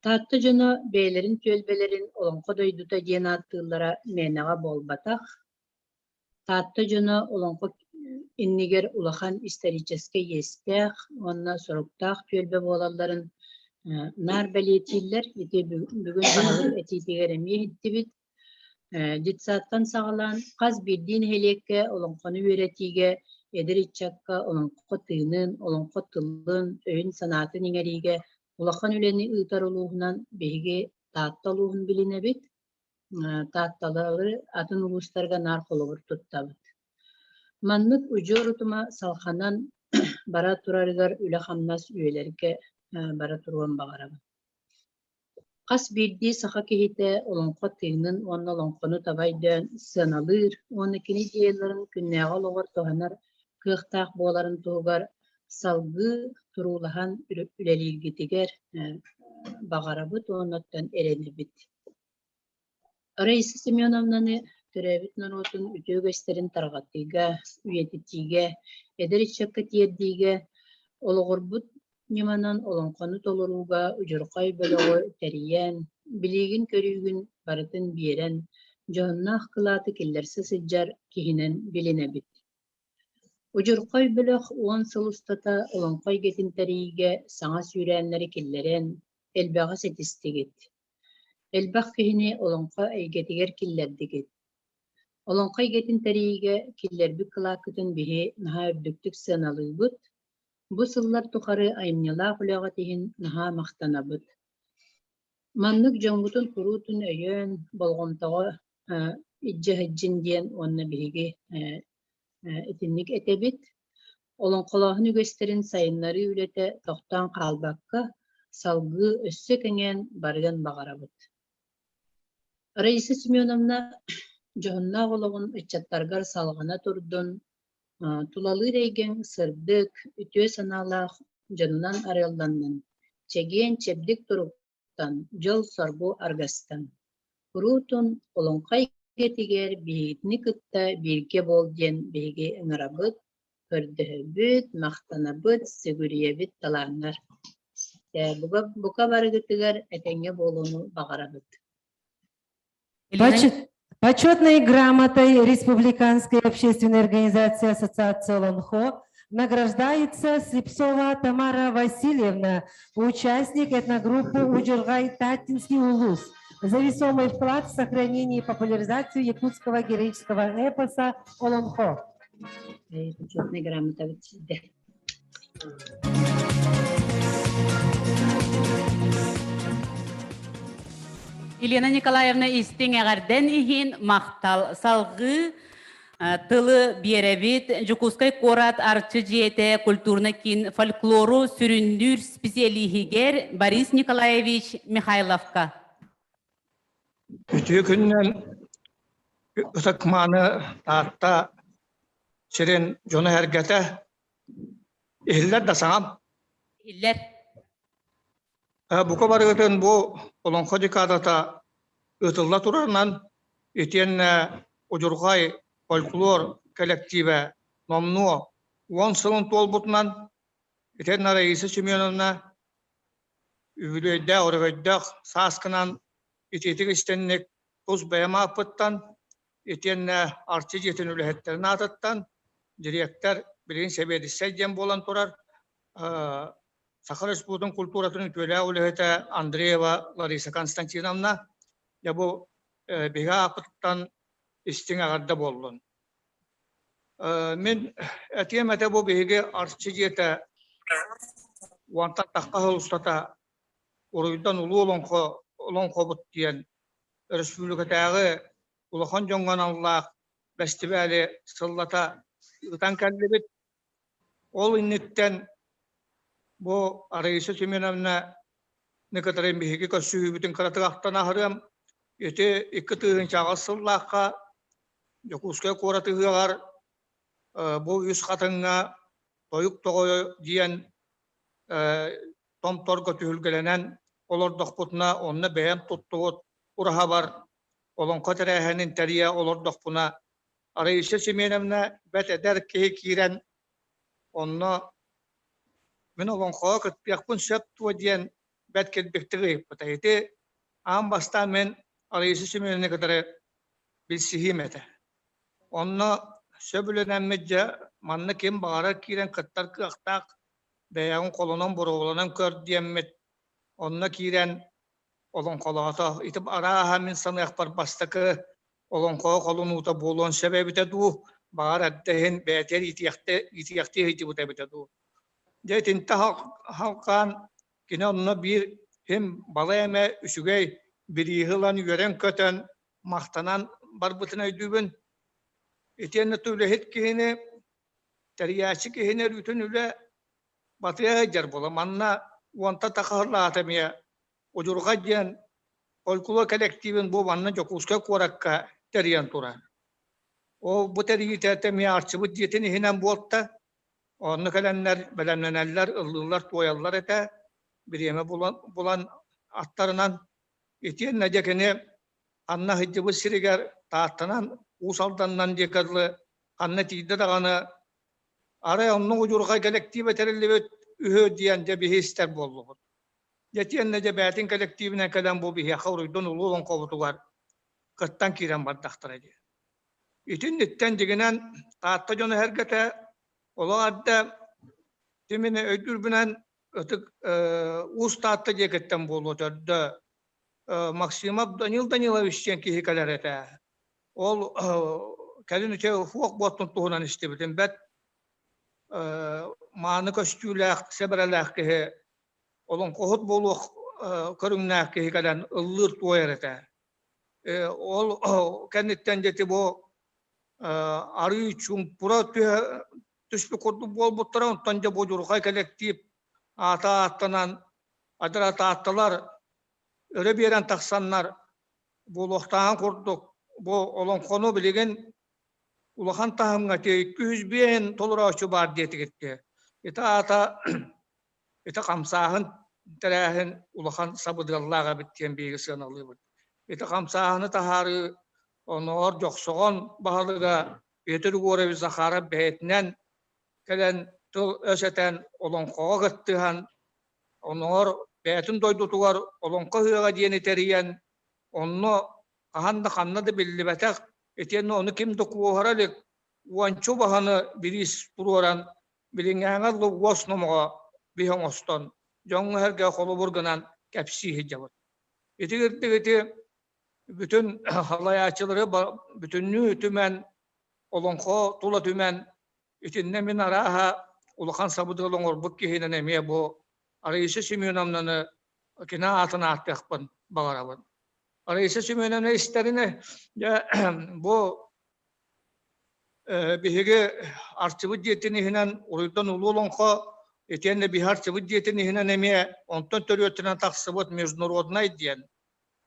Таатта дьоно бэйэлэрин түөлбэлэрин Олоҥхо дойдута диэн ааттыыллара мээнэҕэ буолбатах. Таатта дьоно олоҥхо иннигэр улахан историческай иэстээх уонна соруктаах түөлбэ буолалларын наар бэлиэтииллэр. Ити бүгүн баһылык этиитигэр эмиэ иһиттибит. Детсадтан саҕалаан хас биирдии нэһилиэккэ олоҥхону үөрэтиигэ, эдэр ыччакка олоҥхо тыынын, олоҥхо тылын, өйүн-санаатын иҥэриигэ улахан үлэни ыытар улууһунан биһиги Таатта улууһун билинэбит. Таатталары атын улуустарга наар холобур туттабыт. Маннык удьуор утума салҕанан бара турарыгар үлэ-хамнас үйэлэргэ бара туруон баҕарабын. Хас биирдии саха киһитэ олоҥхо тыынын уонна олоҥхону таба өйдөөн сыаналыыр уонна кини идеяларын күннээҕи олоҕор туһанар кыахтаах буоларын туһугар салгыы туруулаһан үлэлииргитигэр баҕарабыт уонна оттон эрэнэбит. Раиса Семеновнаны төрөөбүт норуотун үтүө үгэстэрин тарҕатыыга, үйэтитиигэ, эдэр ыччакка тиэрдиигэ олоҕурбут ньыманан олоҥхону толорууга удьурхай бөлөҕү тэрийэн, билиигин-көрүүгүн барытын биэрэн, дьоһуннаах кылааты киллэрсэ сылдьар киһинэн билинэбит. Удьурхай бөлөх уон сыл устата олоҥхо эйгэтин тэрийиигэ саҥа сүүрээннэри киллэрэн, элбэҕи ситистигит. Элбэх киһини олоҥхо эйгэтигэр киллэрдигит. Олоҥхо эйгэтин тэрийиигэ киллэрбит кылааккытын биһи наһаа үрдүктүк сыаналыыбыт. Бу сыллар тухары айымньылаах үлэҕит иһин наһаа махтанабыт. Маннык дьоҥҥутун куруутун өйөөн, болҕомтоҕо илдьэ сылдьын диэн уонна биһиги итинник этэбит. Олоҥхолооһун үгэстэрин сайыннарыы үлэтэ тохтоон хаалбакка, салгыы өссө кэҥээн барыан баҕарабыт. Раиса Семеновна дьоһуннаах олоҕун ыччаттаргар салҕана турдун, тулалыыр эйгэҥ сырдык, үтүө санаалаах дьонунан арыалланнын, чэгиэн-чэбдик турук дьол-соргу аргыстан, куруутун олоҥхо эйгэтигэр биһигини кытта бииргэ буол диэн биһиги ыҥырабыт, көрдөһөбүт, махтанабыт, сүгүрүйэбит талааннар. Бука, бука барыгытыгар этэҥҥэ буолууну баҕарабыт. Почетной грамотой Республиканской общественной организации Ассоциация Олонхо награждается Слепцова Тамара Васильевна, участник этногруппы Удьурҕай Таттинский улус, за весомый вклад в сохранение и популяризацию якутского героического эпоса Олонхо. Почетная грамота сизде. Елена Николаевна истиҥ эҕэрдэн иһин махтал. Салгыы тылы биэрэбит. Дьокуускай куорат Арчы дьиэтэ культурный киин фольклору сүрүннүүр специалиһигэр Борис Николаевич Михайловка. Үтүө күнүнэн ытык-мааны Таатта сирин дьоно-сэргэтэ иһиллэр да саҥам. Иһиллэр. Бука барыгытын бу Олоҥхо декадата ыытылла турарынан итиэннэ Удьурҕай фольклор кэлэктиибэ номнуо уон сылын туолбутунан итиэннэ Раиса Семеновна үбүлүөйдээх өрөгөйдөөх сааскынан итиитик истинник тус бэйэм ааппыттан итиэннэ Арчы дьиэтин үлэһиттэрин аатыттан дириэктэр билигин сэбиэдиссэй диэн буолан турар Саха Республикатын культуратын үтүөлээх үлэһитэ Андреева Лариса Константиновна дьэ бу биһиги ааппытыттан истиҥ эҕэрдэ буоллун. Мин этиэм этэ бу биһиги Арчы дьиэтэ уонтан тахха сыл устата уруйдан улуу олоҥхо олоҥхобут диэн өрөспүүбүлүкэтээҕи улахан дьоҥҥо аналлаах бэстибээли сыллата ыытан кэллибит. Ол инниттэн бу Раиса Семеновна кытары биһиги көрсүһүүбүтүн кыратык ахтан аһарыам. Ити 2008 сыллаахха Дьокуускай куорат ыһыаҕар бу Үс Хатыҥҥа Тойук Тоҕойо диэн томторго түһүлгэлэнэн олордохпутуна, онно бэйэм туттубут ураһабар олоҥхо тэрээһинин тэрийэ олордохпуна, Раиса Семеновна бэрт эдэр киһи киирэн онно мин олоҥхоҕо кыттыахпын сөп дуо диэн бэрт килбиктик ыйыппыта. Ити аан бастаан мин Раиса Семеновна кытары билсиһиим этэ. Онно сөбүлэнэммит дьэ манна ким баҕарар киирэн кыттар кыахтаах, бэйэҕин холонон боруобаланан көр диэммит онно киирэн олоҥхолоото. Ити арааһа мин саныахпар бастакы олоҥхоҕо холонуута буолуон сөп эбитэ дуу, баҕар эрдэ иһин бэйэтигэр иитиэхтии сылдьыбыта эбитэ дуу. Дьэ итинтэ халҕаан кини онно биир ким балай эмэ үчүгэй бирииһи ылан үөрэн-көтөн махтанан барбытын өйдүүбүн. Итиэннэ үлэһит киһини, тэрийээччи киһини өрүүтүн үлэ батыйа сылдьар буола. Манна уонта тахыһылаата эмиэ Удьурҕа диэн фольклор кэлэктиибин бу манна Дьокуускай куоракка тэрийэн турар. Ол бу тэрийиитэ эмиэ Арчыбыт дьиэтин иһинэн буолта. Онно кэлэннэр бэлэмнэнэллэр, ыллыыллар-туойаллар этэ. Бириэмэ булан, булан аттарынан итиэннэ дьэ кини ханна сылдьыбыт сиригэр Тааттанан, Уус Алданынан диэки дылы ханна тиийдэ даҕаны арай оннук удьурҕай кэлэктиибэ тэриллибит үһү диэн дьэ биһи истэр буоллубут. Дьэ итиэннэ дьэ бэйэтин кэлэктиибинэн кэлэн бу биһиэхэ уруйдун улуу олоҥхобутугар кыттан киирэн бардахтара дии. Итинниттэн дьигинэн Таатта дьоно-сэргэтэ олох эрдэ тимини өйдүүрбүнэн ытык Уус Таатта диэкиттэн буолуо төрдө Максимов Данил Данилович диэн киһи кэлэр этэ. Ол кэлин үчүгэй суох буолтун туһунан истибитим бэрт мааны көстүүлээх, сэбэрэлээх киһи олоҥхоһут буолуох көрүҥнээх киһи кэлэн ыллыыр туойар этэ. Ол кэнниттэн дьэ бу арыы чуумпура түспүт курдук буолбуттара, онтон дьэ бу дьурҕай кэлэктиип аата ааттанан адыратаатталар өрө биэрэн тахсаннар буолуохтааҕын курдук бу олоҥхону билигин улахан таһымҥа 205 толорооччу баар диэтигит Ити аата ити хамсааһын тэрээһин улахан сабыдыаллаах эбит диэн биһиги сыаналыыбыт. Ити хамсааһыны таһаарыы оноор Дьохсоҕон баһылыга Петр Егорович Захаров бэйэтинэн кэлэн тыл-өс этэн олоҥхоҕо кыттыһан оноор бэйэтин дойдутугар олоҥхо ыһыаҕа диэни тэрийэн онно хаһан да ханна да биллибэтэх итиэннэ ону ким да куоһара илик уонча убаһаны бириис туруоран билиҥҥээҥҥэ дылы уос номоҕо биһи оҥостон дьоҥҥо-сэргэ холобур гынан кэпсии сылдьабыт. Ити кырдьык ити бүтүн халайааччылары бүтүннүү түмэн, олоҥхо тула түмэн, итиннэ мин арааһа улахан сабыдыал оҥорбут киһинэн эмиэ бу Раиса Семеновнаны кини аатын ааттыахпын баҕарабын. Раиса Семеновна истэринэ дьэ бу Биһиги Арчыбыт дьиэтин иһинэн Уруйдан Улуу Олоҥхо итиэннэ биһи Арчыбыт дьиэтин иһинэн эмиэ онтон төрүөттэнэн тахсыбыт международнай диэн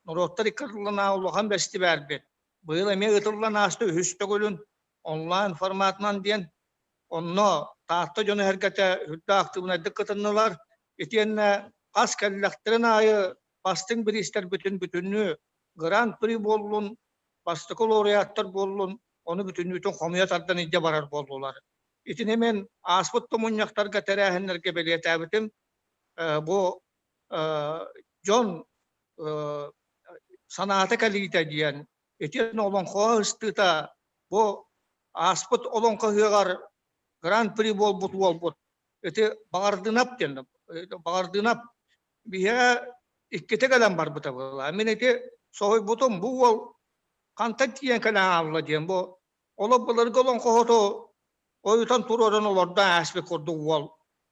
норуоттар икки ардыларынааҕы улахан бэстибээлбит быйыл эмиэ ыытыллан ааста үһүс төгүлүн онлайн форматынан диэн онно Таатта дьоно-сэргэтэ үрдэ актыыбынайдык кытыннылар итиэннэ хас кэллэхтэрин аайы бастыҥ бириистэрбитин бүтүннүү гран-при буоллун бастакы лауреаттар буоллун, ону бүтүннүүтүн хомуйа тардан илдьэ барар буоллулар. Итини мин ааспыт да мунньахтарга тэрээһиннэргэ бэлиэтээбитим. Бу дьон санаата кэлиитэ диэн итиэннэ олоҥхоҕо ыстыыта бу ааспыт олоҥхо ыһыаҕар гран-при буолбут уолбут ити Баҕардынап диэн Баҕардынап биһиэхэ иккитэ кэлэн барбыта буолла. Мин ити соһуйбутум бу уол хантан тиийэн кэлэн хаалла диэн бу олох былыргы олоҥхоһуту ойутан туруоран олордон ааспыт курдук уол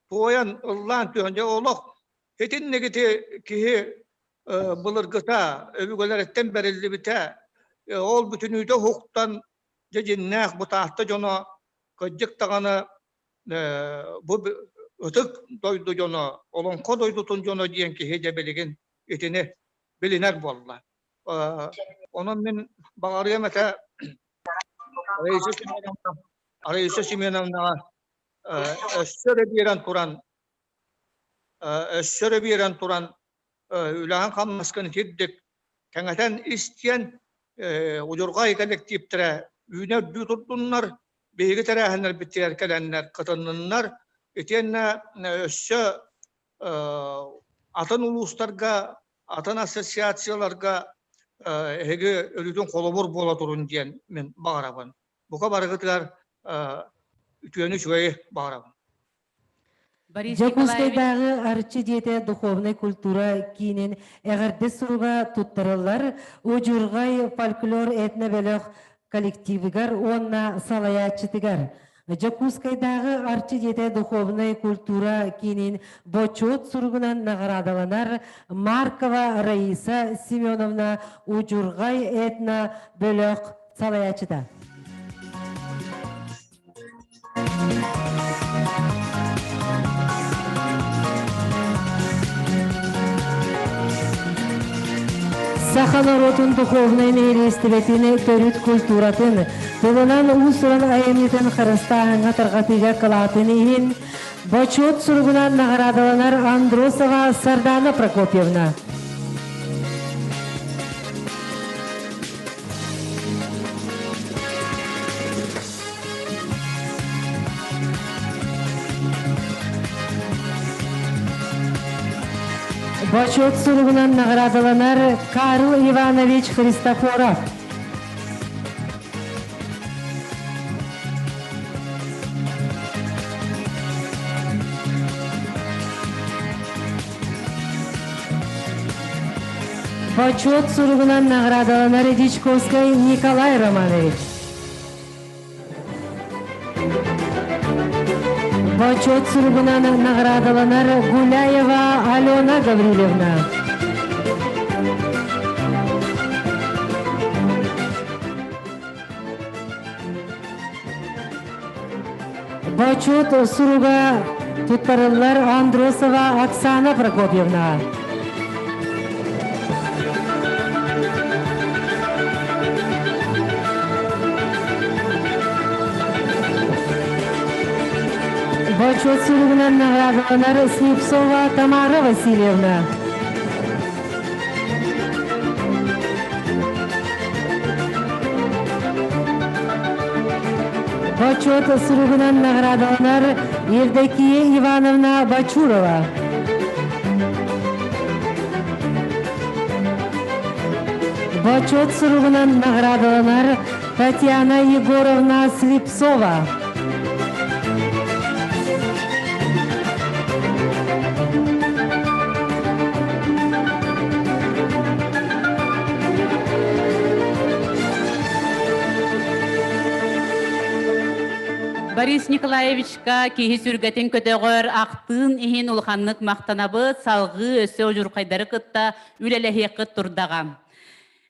туойан ыллаан түһэн дьэ олох итинник ити киһи былыргыта өбүгэлэриттэн бэриллибитэ ол бүтүнүүтэ уһуктан дьэ дьиннээх бу Таатта дьоно кырдьык даҕаны бу ытык дойду дьоно, олоҥхо дойдутун дьоно диэн киһи дьэ билигин итини билинэр буолла. Онон мин баҕарыам этэ Раиса Семеновна, Раиса Семеновнаҕа өссө эрэ биэрэн туран өссө эрэ биэрэн туран үлэҕин-хамнаскын итирдик кэҥэтэн истиэн удьурҕай кэлэктииптэрэ үүнэ-үрдүү турдуннар, биһиги тэрээһиннэрбитигэр кэлэннэр кытынныннар, итиэннэ өссө атын улуустарга, атын ассоциацияларга эһиги өрүүтүн холобур буола турун диэн мин баҕарабын. Бука барыгытыгар үтүөнү үчүгэйи баҕарабын. Борис Николаевич. Дьокуускайдааҕы Арчы дьиэтэ духовнай культура киинин эҕэрдэ суруга туттарыллар Удьурҕай фольклор этно-бөлөх коллективыгар уонна салайааччытыгар. Дьокуускайдааҕы Арчы дьиэтэ духовнай культура киинин бочуот суругунан наҕараадаланар Маркова Раиса Семеновна Удьурҕай этно-бөлөх салайааччыта. Саха норуотун духовнай нэһилиэстибэтин төрүт культуратын, тылынан уус-уран айымньытын харыстааһыҥҥа тарҕатыыга кылаатын иһин Бочуот суругунан наҕараадаланар Андросова Сардана Прокопьевна. Бочуот суругунан наҕараадаланар Карл Иванович Христофоров. Бочуот суругунан наҕараадаланар Дичковскай Николай Романович. Бочуот суругунан наҕараадаланар Гуляева Алена Гаврильевна. Бочуот суруга туттарыллар Андросова Оксана Прокопьевна. Бочуот суругунан наҕараадаланар Слепцова Тамара Васильевна. Бочуот суругунан наҕараадаланар Евдокия Ивановна Бочурова. Бочуот суругунан наҕараадаланар Татьяна Егоровна Слепцова. Борис Николаевичка киһи сүргэтин көтөҕөр ахтыын иһин улаханнык махтанабыт, салҕыы өссө удьурхайдары кытта үлэлэһиэххит турдаҕа.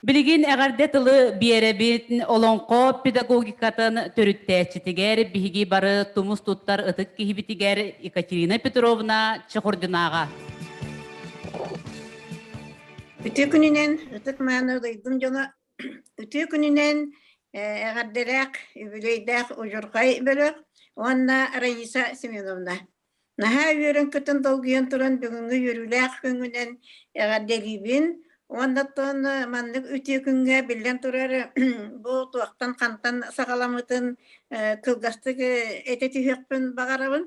Билигин эҕэрдэ тылы биэрэбит олоҥхо педагогикатын төрүттээччитигэр биһиги бары тумус туттар ытык киһибитигэр Екатерина Петровна Чехординаҕа. Үтүө күнүнэн ытык мааны дойдум дьоно үтүө күнүнэн эҕэрдэлээх үбүлүөйдээх удьурхай бөлөх уонна Раиса Семеновна. Наһаа үөрэн-көтөн долгуйан туран бүгүҥҥү үөрүүлээх күҥҥүнэн эҕэрдэлиибин уонна оттон маннык үтүө күҥҥэ биллэн турар бу туохтан хантан саҕаламмытын кылгастык этэ түһүөхпүн баҕарабын.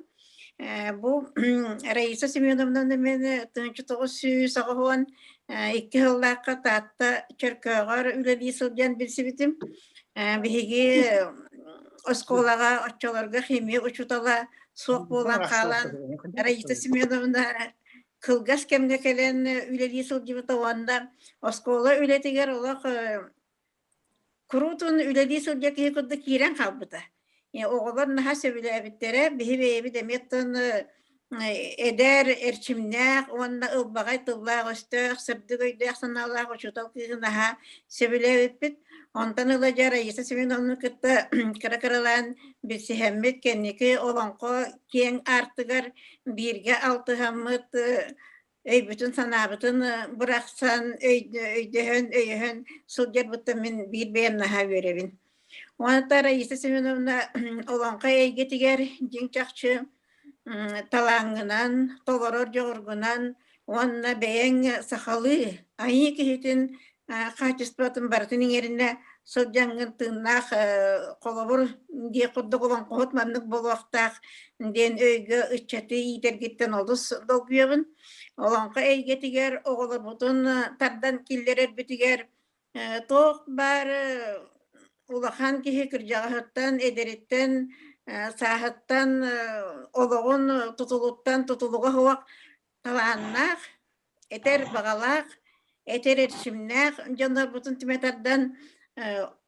Бу Раиса Семеновнаны мин 1982 сыллаахха Таатта Чөркөөҕөр үлэлии сылдьан билсибитим. Биһиги оскуолаҕа оччолорго химия учуутала суох буолан хаалан Раиса Семеновна кылгас кэмҥэ кэлэн үлэлии сылдьыбыта уонна оскуола үлэтигэр олох куруутун үлэлии сылдьар киһи курдук киирэн хаалбыта. Оҕолор наһаа сөбүлээбиттэрэ, биһи бэйэбит эмиэ оттон эдэр, эрчимнээх уонна ылбаҕай тыллаах-өстөөх, сырдык өйдөөх-санаалаах учуутал кыыһы наһаа сөбүлээбиппит. Онтон ыла дьэ Раиса Семеновна кытта кыра-кыралаан билсиһэммит, кэнники олоҥхо киэҥ аартыгар бииргэ алтыһаммыт. өйбүтүн-санаабытын бырахсан, өйдөһөн, өйөһөн сылдьарбыттан мин биир бэйэм наһаа үөрэбин. Уонна Раиса Семеновна олоҥхо эйгэтигэр дьиҥ-чахчы талааҥҥынан, толорор дьоҕургунан уонна бэйэҥ сахалыы айыы киһитин хаачыстыбатын барытын иҥэринэ сылдьаҥҥын тыыннаах холобур диэх курдук олоҥхоһут маннык буолуохтаах диэн өйгө ыччаты иитэргиттэн олус долгуйабын. Олоҥхо эйгэтигэр оҕолорбутун тардан киллэрэрбитигэр Туох баар улахан киһи кырдьаҕаһыттан, эдэриттэн, сааһыттан, олоҕун тутулуттан тутулуга суох талааннаах, этэр баҕалаах, этэр эрчимнээх дьоннорбутун түмэ тардан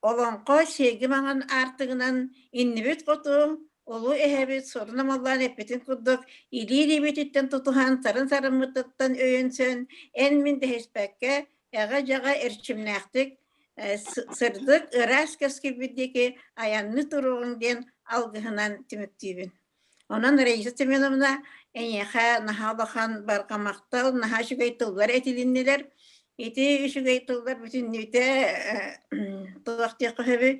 олоҥхо сиэги маҥан аартыгынан иннибит хоту улуу эһэбит суорун омоллоон эппитин курдук илии-илиибититтэн тутуһан, сарын-сарыммытыттан өйөнсөн, эн-мин дэһиспэккэ эҕэ-дьаҕа эрчимнээхтик сырдык, ыраас кэскилбит диэки айанныы туруоҕуҥ диэн алгыһынан түмүктүүбүн. Онон Раиса Семеновна, эйиэхэ наһаа улахан барҕа махтал, наһаа үчүгэй тыллар этилиннилэр. Ити үчүгэй тыллар бүтүннүүтэ туох диэххэ сөбүй,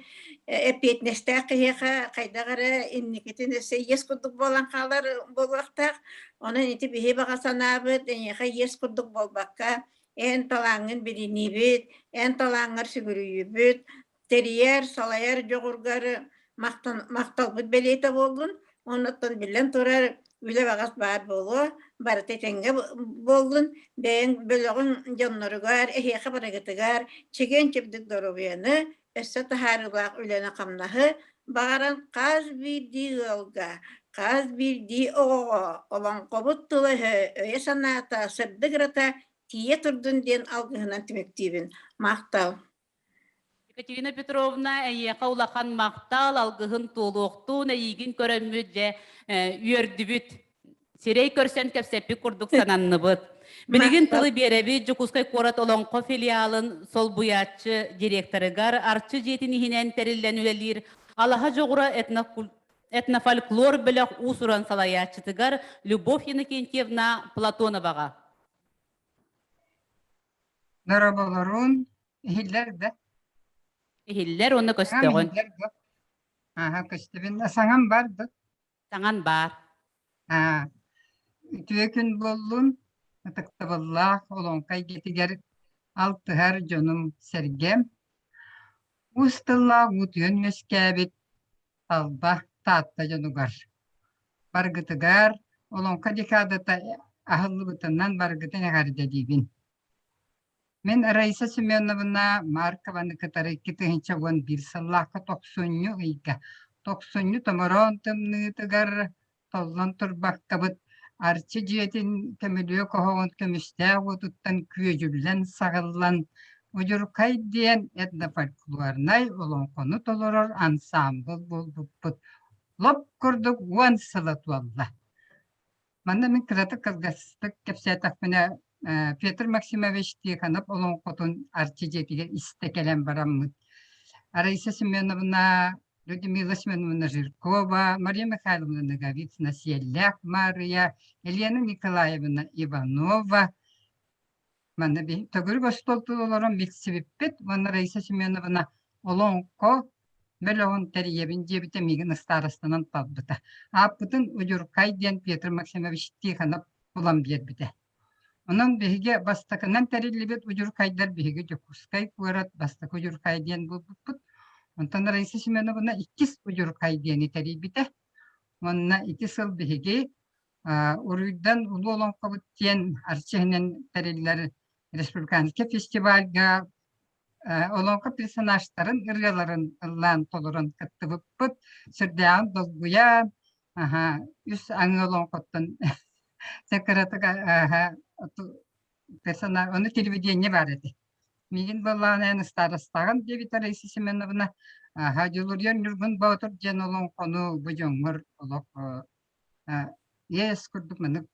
эппиэтинэстээх киһиэхэ хайдах эрэ инникитин өссө иэс курдук буолан хаалар буолуохтаах. Онон ити биһи баҕа санаабыт эйиэхэ иэс курдук буолбакка, эн талааҥҥын билиниибит, эн талааҥҥар сүгүрүйүүбүт, тэрийэр, салайар дьоҕургар махталбыт бэлиэтэ буоллун. Оннуттан биллэн турар, үлэ баҕас баар буолуо, барыта этэҥҥэ буоллун, бэйэҥ бөлөҕүҥ дьонноругар, эһиэхэ барыгытыгар чэгиэн-чэбдик доруобуйаны, өссө таһаарыылаах үлэни-хамнаһы баҕаран хас биирдии ыалга, хас биирдии оҕоҕо олоҥхобут тыла-өһө, өйө-санаата, сырдык ырата тиийэ турдун диэн алгыһынан түмүктүүбүн. Махтал. Екатерина Петровна, эйиэхэ улахан махтал, алгыһын туолуохтуун, эйиигин көрөммүт дьэ үөрдүбүт. Сирэй көрсөн кэпсэппит курдук сананныбыт. Билигин тылы биэрэбит Дьокуускай куорат Олоҥхо филиалын солбуйааччы директорыгар Арчы дьиэтин иһинэн тэриллэн үлэлиир Алаһа дьоҕура этнофольклор бөлөх уус-уран салайааччытыгар Любовь Иннокентьевна Платоноваҕа. Дорооболорун, иһиллэр да? Иһиллэр уонна көстөҕүн. Иһиллэр да? Аха, көстөбүн. Саҥам бар да? Таҥан баар. Аа, үтүө күн буоллун, ытыктабыллаах олоҥхо эйгэтигэр алтыһар дьонум сэргэм. Уус тыллаах уутуйан үөскээбит талба Таатта дьонугар. Баргытыгар олоҥхо декадата аһыллыбытынан баргытын эҕэрдэлиибин. Мин Раиса Семеновна Маркованы кытары 2011 сыллаахха тохсунньу ыйга тохсунньу томороон тымныытыгар толлон турбаккабыт Арчы дьиэтин көмүлүөк оһоҕун көмүстээх уотуттан күөдьүллэн саҕыллан Удьурхай диэн этнофольклорнай олоҥхону толорор ансаамбыл буолбуппут лоп курдук 10 сыла туолла. Манна мин кыратык кылгастык кэпсээтэхпинэ, Петр Максимович Тихонов олоҥхотун Арчы дьиэтигэр истэ кэлэн бараммыт. Раиса Семеновна, Людмила Семеновна Жиркова, Мария Михайловна Ноговицына Сиэллээх Маарыйа, Елена Николаевна Иванова Манна төгүрүк остуол тула олорон билсибиппит уонна Раиса Семеновна олоҥхо бөлөҕүн тэрийэбин диэбитэ миигин ыстаарыстанан талбыта. Ааппытын Удьурхай диэн Петр Максимович Тихонов булан биэрбитэ. Онон биһиги бастакынан тэриллибит удьурхайдар биһиги Дьокуускай куорат бастакы удьурхай диэн буолбуппут. Онтон Раиса Семеновна иккис удьурхай диэни тэрийбитэ. Уонна ити сыл биһиги Уруйдан Улуу Олоҥхобут диэн Арчы иһинэн тэриллэр республиканскай фестивальга олоҥхо персонажтарын ырыаларын ыллаан толорон кыттыбыппыт. Сүрдээҕин долгуйан, үс аҥы олоҥхоттон кыратык персонаж, ону телевидение баар этэ. Миигин буоллаҕына эн ыстаарастаҕын диэбитэ Раиса Семеновна. Дьулуруйар Ньургун Боотур диэн олоҥхону бу дьоҥҥор олох Иэс курдук маннык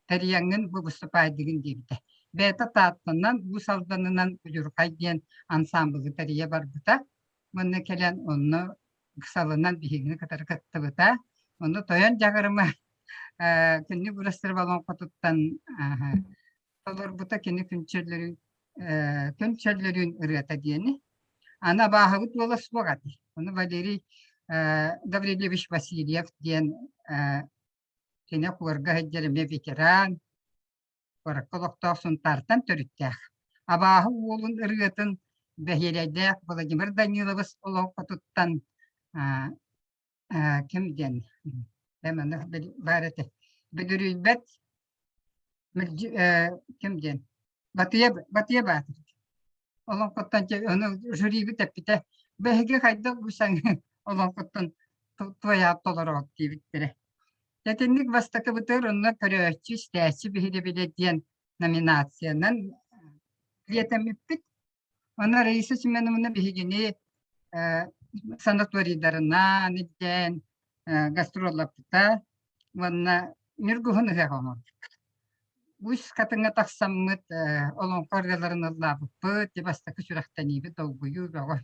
тэрийэҥҥин бу выступайдыгын диэбитэ. Бэйэтэ Тааттанан, Уус Алданынан Удьурхай диэн ансаамбылы тэрийэ барбыта. Уонна кэлэн онно ыксалынан биһигини кытары кыттыбыта. Онно тойон дьаҕырыма күннүк Урастыров олоҥхотуттан. Толорбута кини күн чөллөрүн күн чөллөрүн ырыата диэни. Аны абааһыбыт уола суох этэ. Ону Валерий Гаврильевич Васильев диэн кини куорга сылдьар эмиэ ветеран, куоракка олохтоох Сунтаартан төрүттээх. Абааһы уолун ырыатын бэһиэлэйдээх Владимир Данилович олоҥхотуттан ким диэн баар этэ бүдүрүйбэт ким диэн Батыйа Батыйа Баатыр олоҥхоттон ону жюрибит эппитэ биһиги хайдах бу саҥа олоҥхоттон туойаат толороот диэбиттэрэ. Итинник бастакыбытыгар онно көрөөччү, истээччи биһирэбилэ диэн номинациянан кириэтэммиппит. Онно Раиса Семеновна биһигини санаторийдарынан илдьэн гастроллаппыта уонна Ньургуһун ыһыах оҥорбуппут. Үс хатыҥҥа тахсаммыт олоҥхо ырыаларын ыллаабыппыт, бастакы сүрэхтэниибит долгуйуу бөҕө.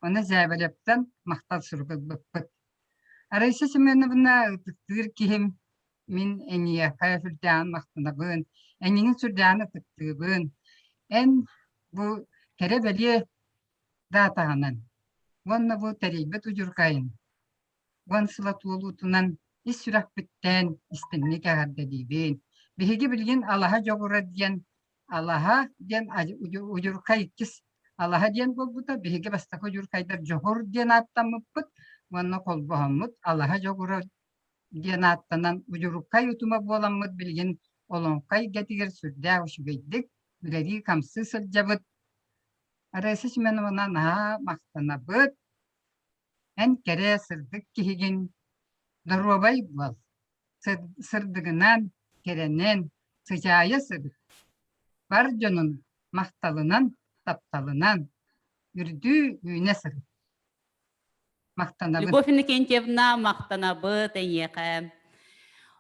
Онно Зябелевтэн махтал сурук ылбыппыт. Раиса Семеновна ытыктыыр киһим Мин эйиэхэ сүрдээҕин махтанабын, эйигин сүрдээҕин ытыктыыбын. Эн бу кэрэ-бэлиэ даатаҕынан уонна бу тэрийбит удьурҕайын уон сыла туолуутунан ис сүрэхпиттэн истиҥник эҕэрдэлиибин. Биһиги билигин Алаһа дьоҕура диэн Алаһа диэн удьурхай иккис Алаһа диэн буолбута. Биһиги бастакы удьурхайдар Дьоҕур диэн ааттаммыппыт уонна холбоһоммут Алаһа дьоҕура диэн ааттанан удьуруккай утума буоламмыт билигин олоҥхо эйгэтигэр сүрдээх үчүгэйдик үлэлии-хамсыы сылдьабыт. Раиса Семеновна наһаа махтанабыт. Эн кэрэ сырдык киһигин, доруобай буол, сырдыгынан, кэрэнэн, сыдьаайа сырыт. Бар дьонун махталынан, тапталынан үрдүү үүнэ сырыт. Махтанабын. Любовь Иннокентьевна, махтанабыт эйиэхэ.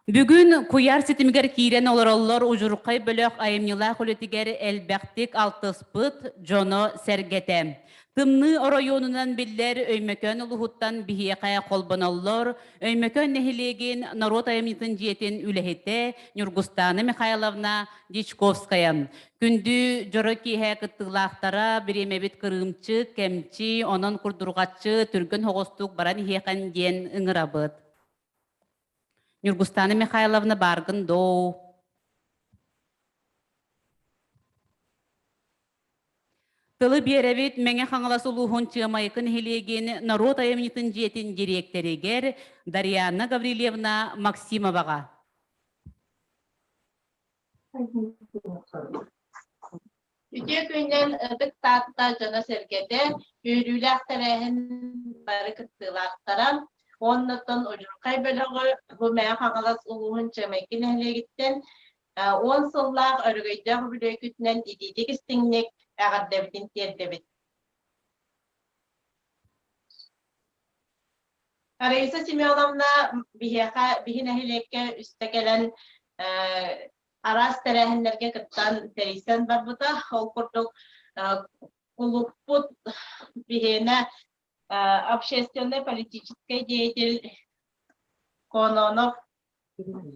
Бүгүн куйаар ситимигэр киирэн олороллор удьурхай бөлөх айымньылаах үлэтигэр элбэхтик алтыспыт дьоно сэргэтэ. Тымныы оройуонунан биллэр Өймөкөөн улууһуттан биһиэхэ холбоноллор Өймөкөөн нэһилиэгин норуот айымньытын дьиэтин үлэһитэ Ньургустаана Михайловна Дьячковская. Күндү дьоро киэһэ кыттыылаахтара бириэмэбит кырыымчык, кэмчи, онон курдурҕаччы, түргэн соҕустук баран иһиэхэн диэн ыҥырабыт. Ньургустаана Михайловна бааргын доо. Тылы биэрэбит Мэҥэ Хаҥалас улууһун Чыамайыкы нэһилиэгин норуот айымньытын дьиэтин дириэктэригэр Дарьяна Гаврильевна Максимоваҕа. Үтүө күнүнэн Ытык Таатта дьоно-сэргэтэ, үөрүүлээх тэрээһин бары кыттыылаахтара уонна оттон Удьурхай бөлөҕү бу Мэҥэ Хаҥалас улууһун Чэмэйки нэһилиэгиттэн 10 сыллаах өрөгөйдөөх үбүлүөйгүтүнэн итиитик истиҥник эҕэрдэбитин тиэрдэбит. Раиса Семеновна биһиэхэ биһи нэһилиэккэ үстэ кэлэн араас тэрээһиннэргэ кыттан тэрийсэн барбыта. Ол курдук кулууппут биһиэнэ общественнай-политическай деятель Кононов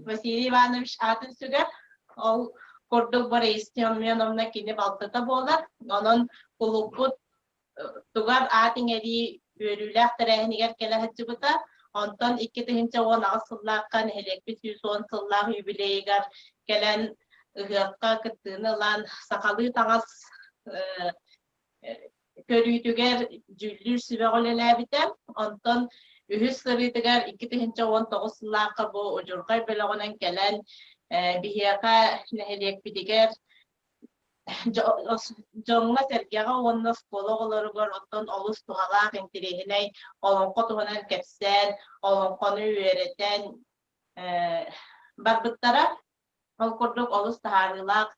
Василий Иванович аатын сүгэр. Ол курдук Раиса Семеновна кини балтыта буолар. Онон кулууппут тугар аат иҥэрии үөрүүлээх тэрээһинигэр кэлэ сылдьыбыта. Онтон 2018 сыллаахха нэһилиэкпит 110 сыллаах юбилейыгар кэлэн ыһыахха кыттыыны ылан сахалыы таҥас көрүүтүгэр дьүүллүүр сүбэҕэ үлэлээбитэ. Онтон үһүс сырыытыгар 2019 сыллаахха бу удьурҕай бөлөҕүнэн кэлэн биһиэхэ нэһилиэкпитигэр Дьоҥҥо-сэргэҕэ уонна оскуола оҕолоругар оттон олус туһалаах, интэриэһинэй олоҥхо туһунан кэпсээн, олоҥхону үөрэтэн барбыттара. Ол курдук олус таһаарыылаах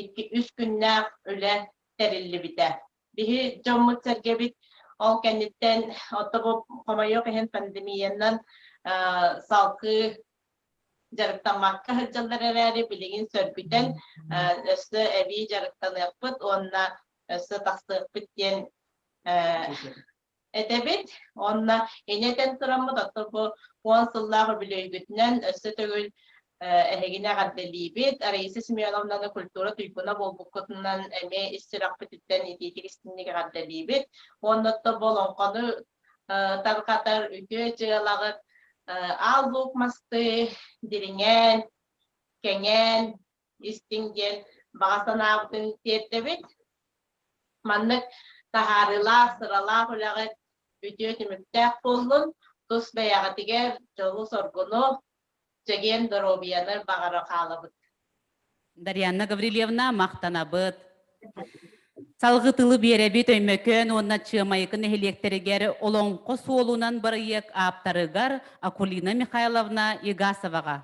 икки-үс күннээх үлэ тэриллибитэ. Биһи дьоммут-сэргэбит ол кэнниттэн ото бу хомойуох иһин пандемиянан салгыы дьарыктаммакка сылдьаллар эрээри билигин сөргүтэн өссө эбии дьарыктаныахпыт уонна өссө тахсыахпыт диэн этэбит. Уонна инэ этэн тураммыт, оттон бу 10 сыллаах үбүлүөйгүтүнэн өссө төгүл Эһигини эҕэрдэлиибит. Раиса Семеновнаны культура туйгуна буолбуккутунан эмиэ ис сүрэхпититтэн итиитик истиҥник эҕэрдэлиибит. Уонна оттон бу олоҥхону тарҕатар үтүө дьыалаҕыт аал луук мастыы дириҥээн, кэҥээн истиҥ диэн баҕа санаабытын тиэрдэбит. Маннык таһаарыылаах, сыралаах үлэҕит үтүө түмүктээх буоллун, тус бэйэҕитигэр дьолу-соргуну, чэгиэн доруобуйаны баҕара хаалабыт. Дарьяна Гаврильевна, махтанабыт. Салгыы тылы биэрэбит Өймөкөөн уонна Чыамайыкы нэһилиэктэригэр Олоҥхо суолунан бырайыак ааптарыгар Акулина Михайловна Егасоваҕа.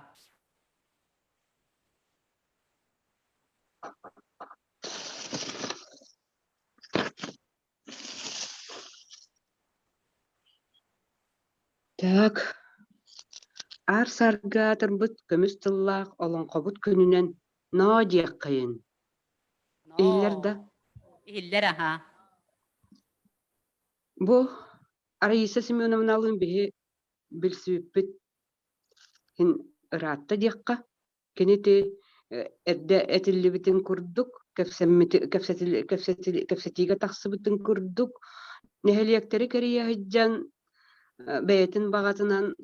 Так, аар саргы аатырбыт көмүс тыллаах олоҥхобут күнүнэн ноо диэххэйин. Иһиллэр да? Иһиллэр аһа. Бу Раиса Семеновналыын биһи билсибиппит иһин ыраатта диэххэ. Кини ити эрдэ этиллибитин курдук, кэпсэтиигэ тахсыбытын курдук, нэһилиэктэри кэрийэ сылдьан бэйэтин баҕатынан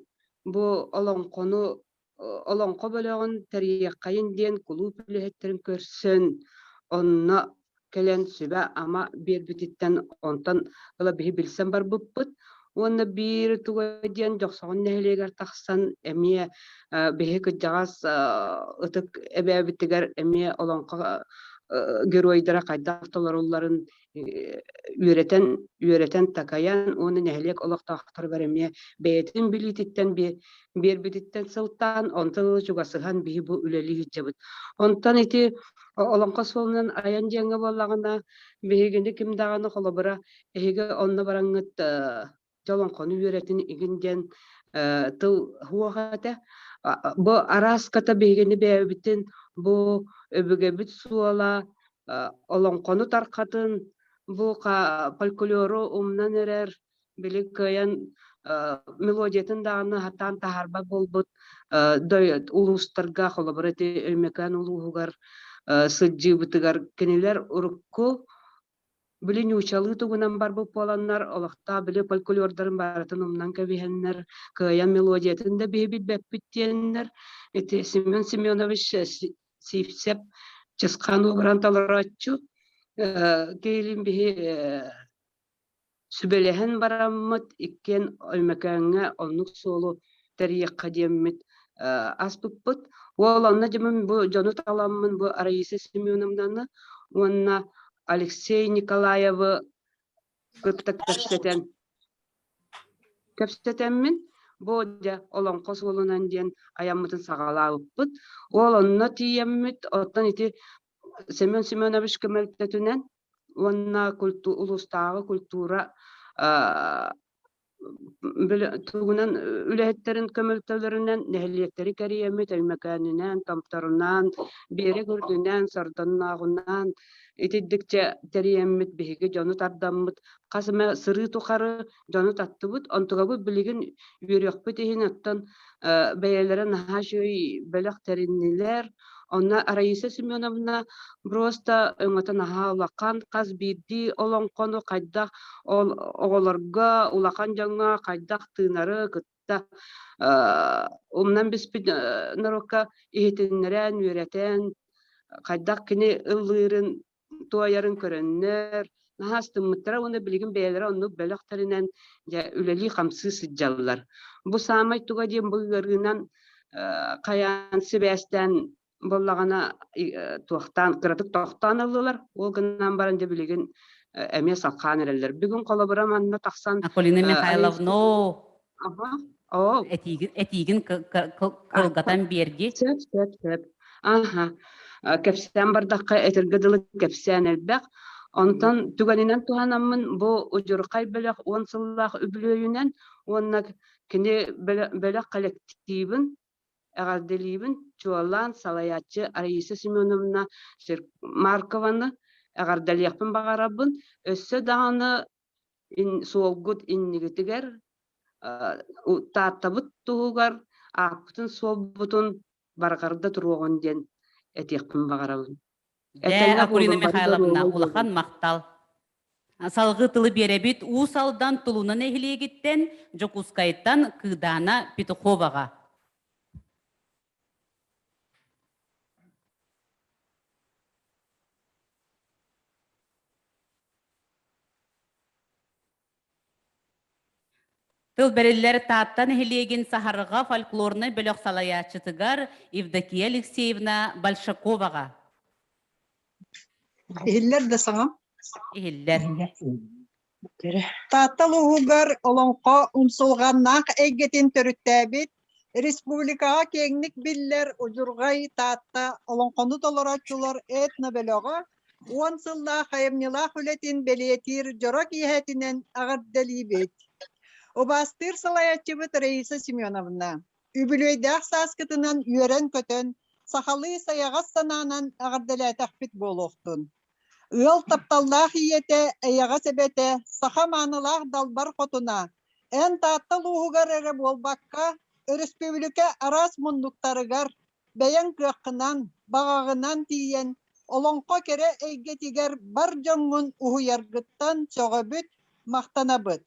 бу олоҥхону олоҥхо бөлөҕүн тэрийиэххэйин диэн кулууп үлэһиттэрин көрсөн, онно кэлэн сүбэ-ама биэрбититтэн онтон ыла биһи билсэн барбыппыт. Уонна биир туга диэн Дьохсоҕон нэһилиэгэр тахсан эмиэ биһи кырдьаҕас ытык эбээбитигэр эмиэ олоҥхо геройдара хайдах толорулларын үөрэтэн үөрэтэн такайан уонна нэһилиэк олохтоохторугар эмиэ бэйэтин билиититтэн биэрбититтэн сылтаан онтон ыла чугасыһан биһи бу үлэлии сылдьабыт. Онтон ити Олоҥхо суолунан айан диэҥҥэ буоллаҕына, биһигини ким даҕаны холобура эһиги онно бараҥҥыт дьолоҥхону үөрэтин игин диэн тыл суох этэ. Бу арааската биһигини бэйэбитин бу өбүгэбит суола олоҥхону тархатын бу фольклору умнан эрэр били кыайан мелодиятын даҕаны сатаан таһаарбат буолбут улуустарга холобура ити Өймөкөөн улууһугар сылдьыыбытыгар кинилэр урукку били ньуучалыы тугунан барбыт буоланнар олохтоох били фольклордарын барытын умнан кэбиһэннэр кыайан мелодиятын да биһи билбэппит диэннэр ити Семен Семенович Сивцев Чысхаан уобаран толорооччу киһилиин биһи Сүбэлэһэн бараммыт иккиэн Өймөкөөҥҥө оннук суолу тэрийиэххэ диэммит аспыппыт. Уол онно дьоммун бу дьону таламмын бу Раиса Семеновнаны уонна Алексей Николаевы кытта кэпсэтэн кэпсэтэммин бу дьэ олоҥхо суолунан диэн айаммытын саҕалаабыппыт. Уол онно тиийэммит, оттон ити Семен Семенович көмөлтөтүнэн уонна улуустааҕы культура тугунан үлэһиттэрин көмөлтөлөрүнэн нэһилиэктэри кэрийэммит Өймөкөөнүнэн, Томторунан, Биэрэк Үрдүнэн, Сордоннооҕунан итирдикчэ тэрийэммит биһиги дьону тардаммыт хас эмэ сырыы тухары дьону таттыбыт. Онтугабыт билигин үөрүөхпүт иһин оттон бэйэлэрэ наһаа үчүгэй бөлөх тэриннилэр. Онно Раиса Семеновна просто өҥөтө наһаа улахан, хас биирдии олоҥхону хайдах ол оҕолорго, улахан дьоҥҥо хайдах тыынары кытта умнан биспит норуокка иһитиннэрэн, үөрэтэн, хайдах кини ыллыырын туойарын көрөннөр, наһаа астыммыттара уонна билигин бэйэлэрэ оннук бөлөх тэринэн дьэ үлэлии-хамсыы сылдьаллар. Бу саамай туга диэн бу ыарыынан хайаан сибээстээн буоллаҕына туохтаан кыратык тохтоон ыллылар. Ол гынан баран дьэ билигин эмиэ салхаан эрэллэр. Бүгүн холобура манна тахсан Акулина Михайловна, Аха. Оо. Этиигин, этиигин кылгатан биэрди. Сөп, сөп, сөп. Аха. Кэпсээн бардахха этэргэ дылы кэпсээн элбэх. Онтон түгэнинэн туһанаммын бу удьурхай бөлөх уон сыллаах үбүлүөйүнэн уонна кини бөлөх коллективын эҕэрдэлиибин чуолаан салайааччы Раиса Семеновна Маркованы эҕэрдэлиэхпин баҕарабын. Өссө даҕаны суолгут иннигитигэр Тааттабыт туһугар ааппытын-суолбутун барҕарда туруоҕун диэн этиэхпин баҕарабын. Дьэ, Этэҥҥэ Акулина буолун, бары Михайловна, доруобай улахан буолун. махтал. Салгыы тылы биэрэбит Уус Алдан Тулуна нэһилиэгиттэн Дьокуускайтан Кыыдаана Петуховаҕа. Тыл бэриллэр Таатта нэһилиэгин Саһарҕа фольклорнай бөлөх салайааччытыгар Евдокия Алексеевна Большаковаҕа. Иһиллэр да саҥам? Иһиллэр. Таатта улууһугар олоҥхо умсулҕаннаах эйгэтин төрүттээбит, республикаҕа киэҥник биллэр Удьурҕай Таатта олоҥхону толорооччулар этно-бөлөҕө уон сыллаах айымньылаах үлэтин бэлиэтиир дьоро киэһэтинэн эҕэрдэлиибит. Убаастыыр салайааччыбыт Раиса Семеновна, үбүлүөйдээх сааскытынан үөрэн-көтөн, сахалыы сайаҕас санаанан эҕэрдэлээтэхпит буолуохтун. Ыал тапталлаах ийэтэ, эйэҕэс эбэтэ, саха маанылаах далбар хотуна, эн Таатта улууһугар эрэ буолбакка, өрөспүүбүлүкэ араас муннуктарыгар бэйэҥ кыаххынан, баҕаҕынан тиийэн, олоҥхо кэрэ эйгэтигэр бар дьоҥҥун уһуйаргыттан сөҕөбүт, махтанабыт.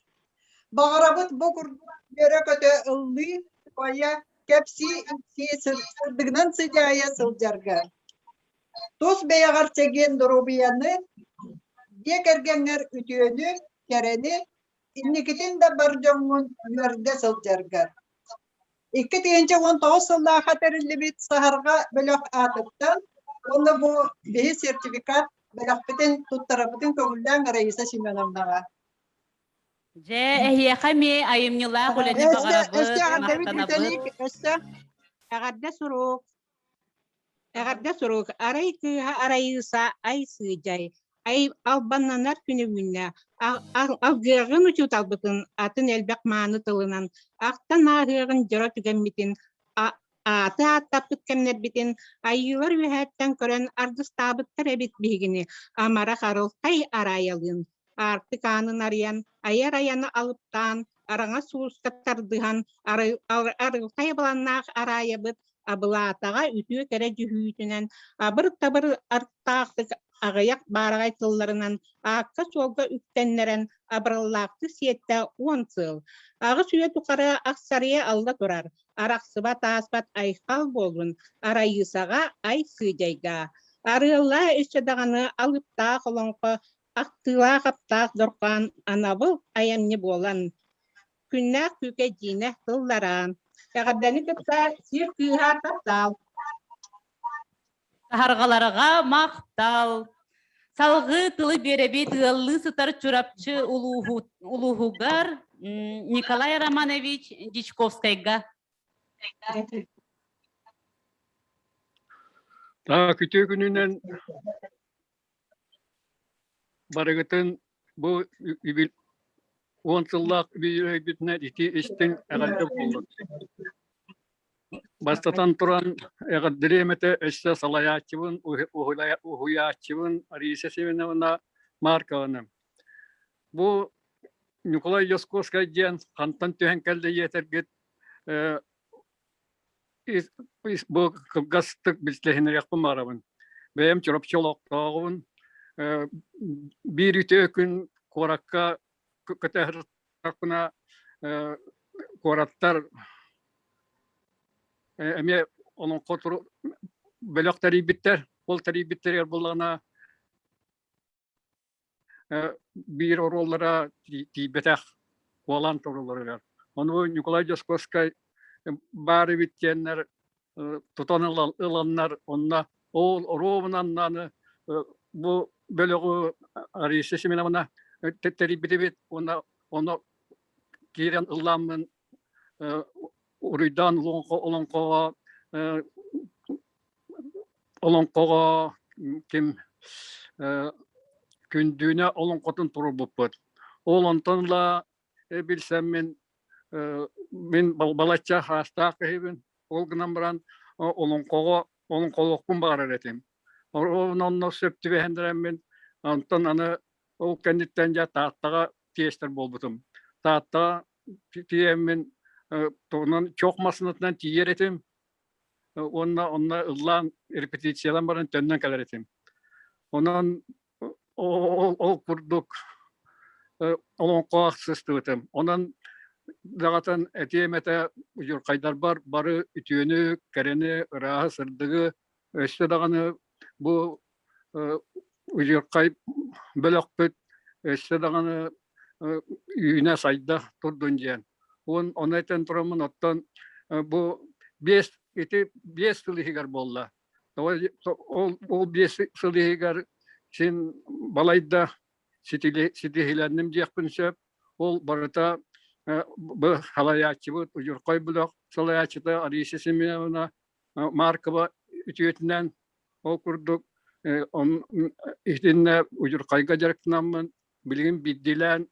Баҕарабыт бу курдук үөрэ-көтө ыллыы, туойа, кэпсии-ипсии сырдыгынан сыдьаайа сылдьарга. Тус бэйэҕэр чэгиэн доруобуйаны, дьиэ кэргэҥҥэр үтүөнү, кэрэни, инникитин да бар дьоҥҥун үөрдэ сылдьаргар. 2019 сыллаахха тэриллибит Саһарҕа бөлөх аатыттан уонна бу биһи сертификат бэлэхпитин туттарарбытын көҥүллээҥ Раиса Семеновнаҕа. Дьэ, эһиэхэ эмиэ айымньылаах үлэни Өссө, баҕарабыт, өссө эҕэрдэбит махтанабыт. Виталик, өссө. Эҕэрдэ сурук. Эҕэрдэ сурук. Арай кыыһа Арайыыса ай сыыдьай, ай албаннанар күнү үүннэ. Алгыаҕын учууталбытын атын элбэх мааны тылынан ахтан ааһыаҕын дьоро түгэммитин ааты ааттаппыт кэмнэрбитин айыылар үөһээттэн көрөн аргыстаабыттар эбит биһигини амарах арылхай араайалыын аартык аанын арыйан айар айаны алыптаан араҥас сулуска тардыһан арылхай абыланнаах араайабыт абылаатаҕа үтүө кэрэ дьүһүүтүнэн абыр-табыр артаахтык аҕыйах баараҕай тылларынан аакка-суолга үктэннэрэн абыраллаахтык сиэттэ уон сыл. Аҕыс үйэ тухары ахсарыйа алла турар, арахсыбат ааспат айхал буоллун Арайыысаҕа ай сыдьайга. Арыаллаа өссө даҕаны алыптаах олоҥхо ахтыылаах аптаах дорҕоон анабыл айамньы буолан Күннээх күүкэ Дьиинэ тыллараан, эҕэрдэни кытта сир кыыһа таптаал. Саһарҕаларга махтал. Салгыы тылы биэрэбит ыаллыы сытар Чурапчы улууһугар Николай Романович Дьячковскайга. Так, үтүө күнүнэн Барыгытын бу уон сыллаах үбүлүөйбүтүнэн ити истиҥ эҕэрдэ буоллун. Бастатан туран, эҕэрдэлиэм этэ өссө салайааччыбын, уһуйааччыбын Раиса Семеновна Маркованы. Бу Ньукулай Дьоскуоскай диэн хантан түһэн кэллэ диэтэргит Бу кылгастык билсиһиннэриэхпин баҕарабын. Бэйэм Чурапчы олохтооҕун биир үтүө күн куоракка көтөһөртөхпүнэ куораттар эмиэ олоҥхо бөлөх тэрийбиттэр. Ол тэрийбиттэригэр буоллаҕына биир оруоллара тиийбэтэх куолаан турулларыгар. Ону Ньукулай Дьоскуоскай баар эбит диэннэр тутан ыланнар онно ол оруобунан бу бөлөҕү Раиса Семеновна тэрийбитибит уонна ону киирэн ылламмын уруйдаан олоҥхоҕо олоҥхоҕо ким Күндүүнэ олоҥхотун туруорбуппут. Ол онтон ыла билсэммин мин балачча хаастаах киһибин. Ол гынан баран олоҥхоҕо олоҥхолуохпун баҕарар этим. Онно сөп түбэһэн онтон аны ол кэнниттэн дьэ Тааттаҕа тиэстэр буолбутум. Тааттаҕа тиийэммин тугунан чох массыынатынан тиийэр этим. Уонна онно ыллаан репетициялан баран төннөн кэлэр этим. Онон ол курдук олоҥхо сыстыбытым. Онон даҕатан этиэм этэ удьурхайдарбар бары үтүөнү, кэрэни, ырааһы, сырдыгы өссө даҕаны бу удьурхай бөлөхпүт өссө даҕаны үүнэ-сайда турдун диэн. Уон ону этэн тураммын оттон бу биэс ити биэс сыл иһигэр буолла. Ол биэс сыл иһигэр син балайда ситиһилэнним диэхпин сөп. Ол барыта бу салайааччыбыт Удьурхай бөлөх салайааччыта Алиса Семеновна Маркова үтүөтүнэн ол курдук итиннэ удьурхайга дьарыктанаммын билигин биирдиилээн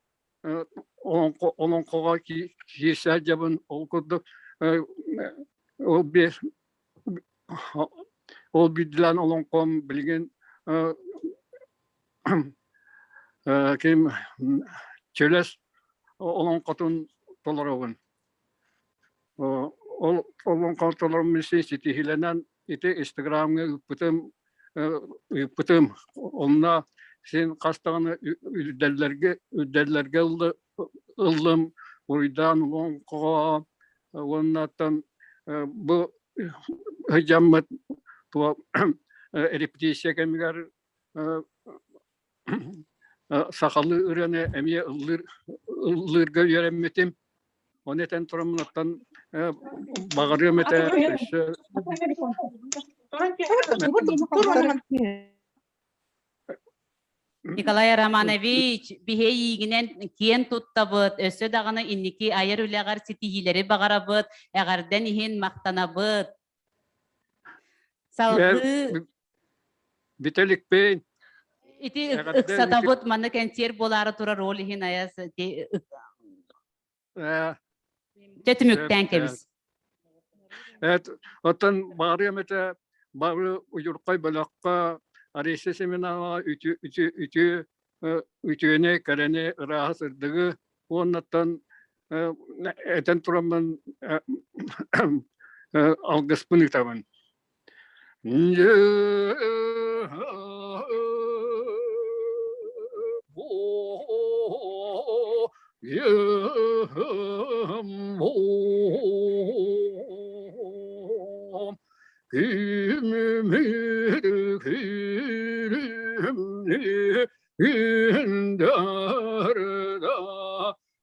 олоҥхоҕо киирсэ сылдьабын. Ол курдук ол биэс ол биирдиилээн олоҥхом билигин ким Чөлөс олоҥхотун толоробун. Ол олоҥхо толороммун ситиһиилэнэн ити Инстаграмҥа ыыппытым ыыппытым. Онно син хас даҕаны үрдэллэргэ үрдэллэргэ ыллым, уруйдаан олоҥхоҕо уоннаттан бу сыдьаммыт репетиция кэмигэр сахалыы ырыаны эмиэ ыллыыр ыллыырга үөрэммитим. Ону этэн тураммын оттон баҕарыам этэ өссө Николай Романович, биһи эйиигинэн киэн туттабыт, өссө даҕаны инники айар үлэҕэр ситиһиилэри баҕарабыт, эҕэрдэн иһин махтанабыт. Салгыы Бүтэликпин. Ити ыксатабыт манна кэнсиэр буолаары турар ол иһин айас Дьэ түмүктээн кэбис. Оттон баарыам этэ бары удьурхай бөлөххө Ариса Семеноваҕа үтүө үтүө үтүөнү, кэрэни, ырааһы, сырдыгы уоннаттан этэн тураммын алгыспын ыытабын.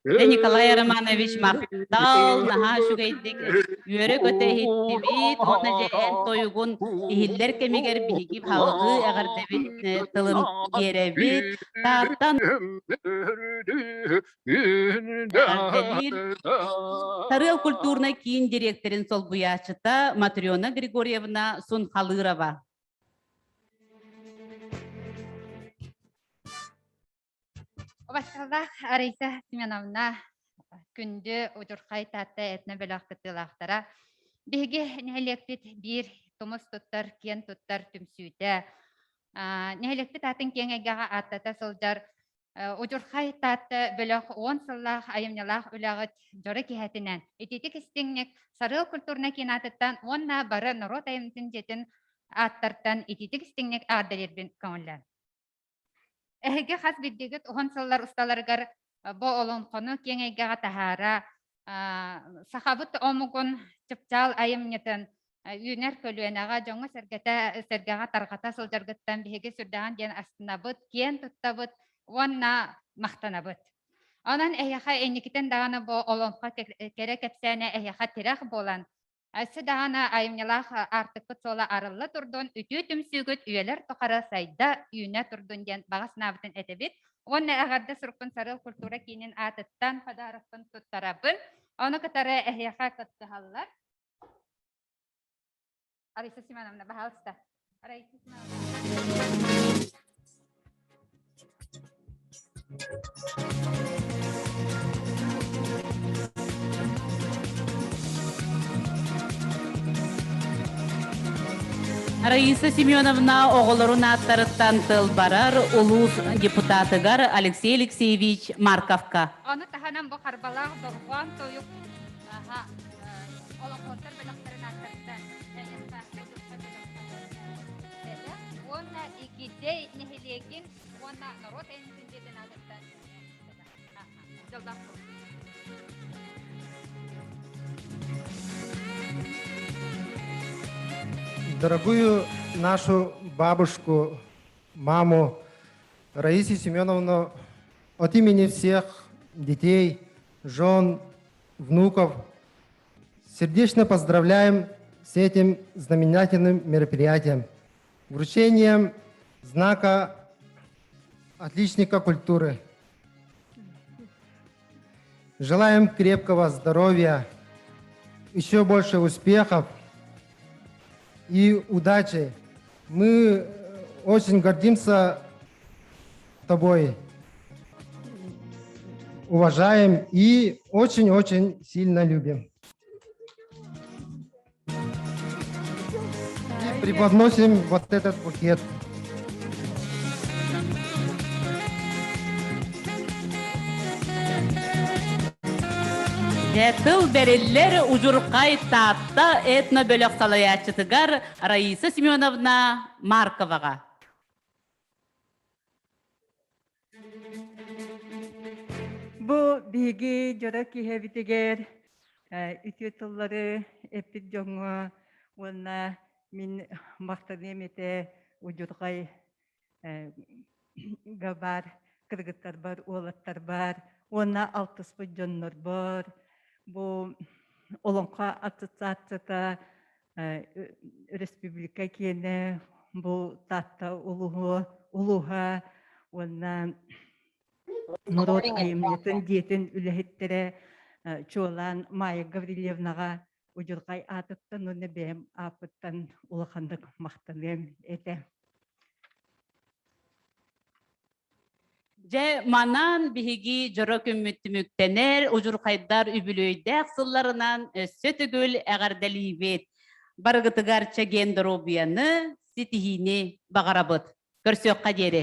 Дьэ, Николай Романович махтал, наһаа үчүгэйдик үөрэ-көтө иһиттибит уонна дьэ эн тойугун иһиллэр кэмигэр биһиги салгыы эҕэрдэбит тылын биэрэбит. Тааттан эҕэрдэлиир Сарыал культурнай киин дириэктэрин солбуйааччыта Матрена Григорьевна Сунхалырова. Убасталлаах Раиса Семеновна, күндү удьурхай Таатта этно-бөлөх кыттыылаахтара, биһиги нэһилиэкпит биир тумус туттар, киэн туттар түмсүүтэ. Нэһилиэкпит аатын киэҥ эйгэҕэ ааттата сылдьар Удьурхай Таатта бөлөх уон сыллаах айымньылаах үлэҕит дьоро киһэтинэн итиитик истиҥник Сарыал культурнай киин аатыттан уонна бары норуот айымньытын дьиэтин ааттартан итиитик истиҥник аардалиирбин көҥүллээн. Эһиги хас биирдиигит уһун сыллар усталарыгар бу олоҥхону киэҥ эйгэҕэ таһаара, сахабыт омугун чыпчаал айымньытын үүнэр көлүөнэҕэ, дьоҥҥо-сэргэтэ сэргэҕэ тарҕата сылдьаргыттан биһиги сүрдээҕин диэн астынабыт, киэн туттабыт уонна махтанабыт. Онон эһиэхэ инникитин даҕаны бу олоҥхо кэрэ кэпсээнэ эһиэхэ тирэх буолан, Өссө даҕаны айымньылаах аартыкпыт суола арылла турдун, үтүө түмсүүгүт үйэлэр тухары сайда, үүнэ турдун диэн баҕа санаабытын этэбит. Уонна эҕэрдэ сурукпун Сарыал культура киинин аатыттан подарокпын туттарабын. Ону кытары эһиэхэ кыттыһаллар. Раиса Семеновна, пожалуйста. Раиса Семеновна. Раиса Семеновна оҕолорун ааттарыттан тыл барар улуус депутатыгар Алексей Алексеевич Марковка. Ону таһынан бу Харбалаах дорҕоон тойук олоҥхоттор бөлөхтөрүн ааттарыттан эйиэхэ. уонна Игидэй нэһилиэгин уонна норуот айымньытын дьиэтин аатыттан дьоллоох Дорогую нашу бабушку, маму Раису Семеновну от имени всех детей, жен, внуков сердечно поздравляем с этим знаменательным мероприятием, вручением знака отличника культуры. Желаем крепкого здоровья, еще больше успехов и удачи. Мы очень гордимся тобой, уважаем и очень-очень сильно любим. И преподносим вот этот букет. Дьэ, тыл бэриллэр удьурхай Таатта этно-бөлөх салайааччытыгар Раиса Семеновна Марковаҕа. Бу биһиги дьоро киһэбитигэр үтүө тыллары эппит дьоҥҥо уонна мин махтаныам этэ удьурҕай габар кыргыттарбар, уолаттарбар уонна алтыспыт дьоннорбор бу Олоҥхо ассоциацията республика киэнэ бу Таатта улууһу улууһа уонна норуот айымньытын дьиэтин үлэһиттэрэ чуолаан Майя Гаврильевнаҕа удьурҕай аатыттан уонна бэйэм ааппыттан улаханнык махтаныам этэ. Дьэ, манан биһиги дьоро күммүт түмүктэнэр, удьурхайдар үбүлүөйдээх сылларынан өссө төгүл эҕэрдэлиибит. Барыгытыгар чэгиэн доруобуйаны, ситиһиини баҕарабыт. Көрсүөххэ диэри.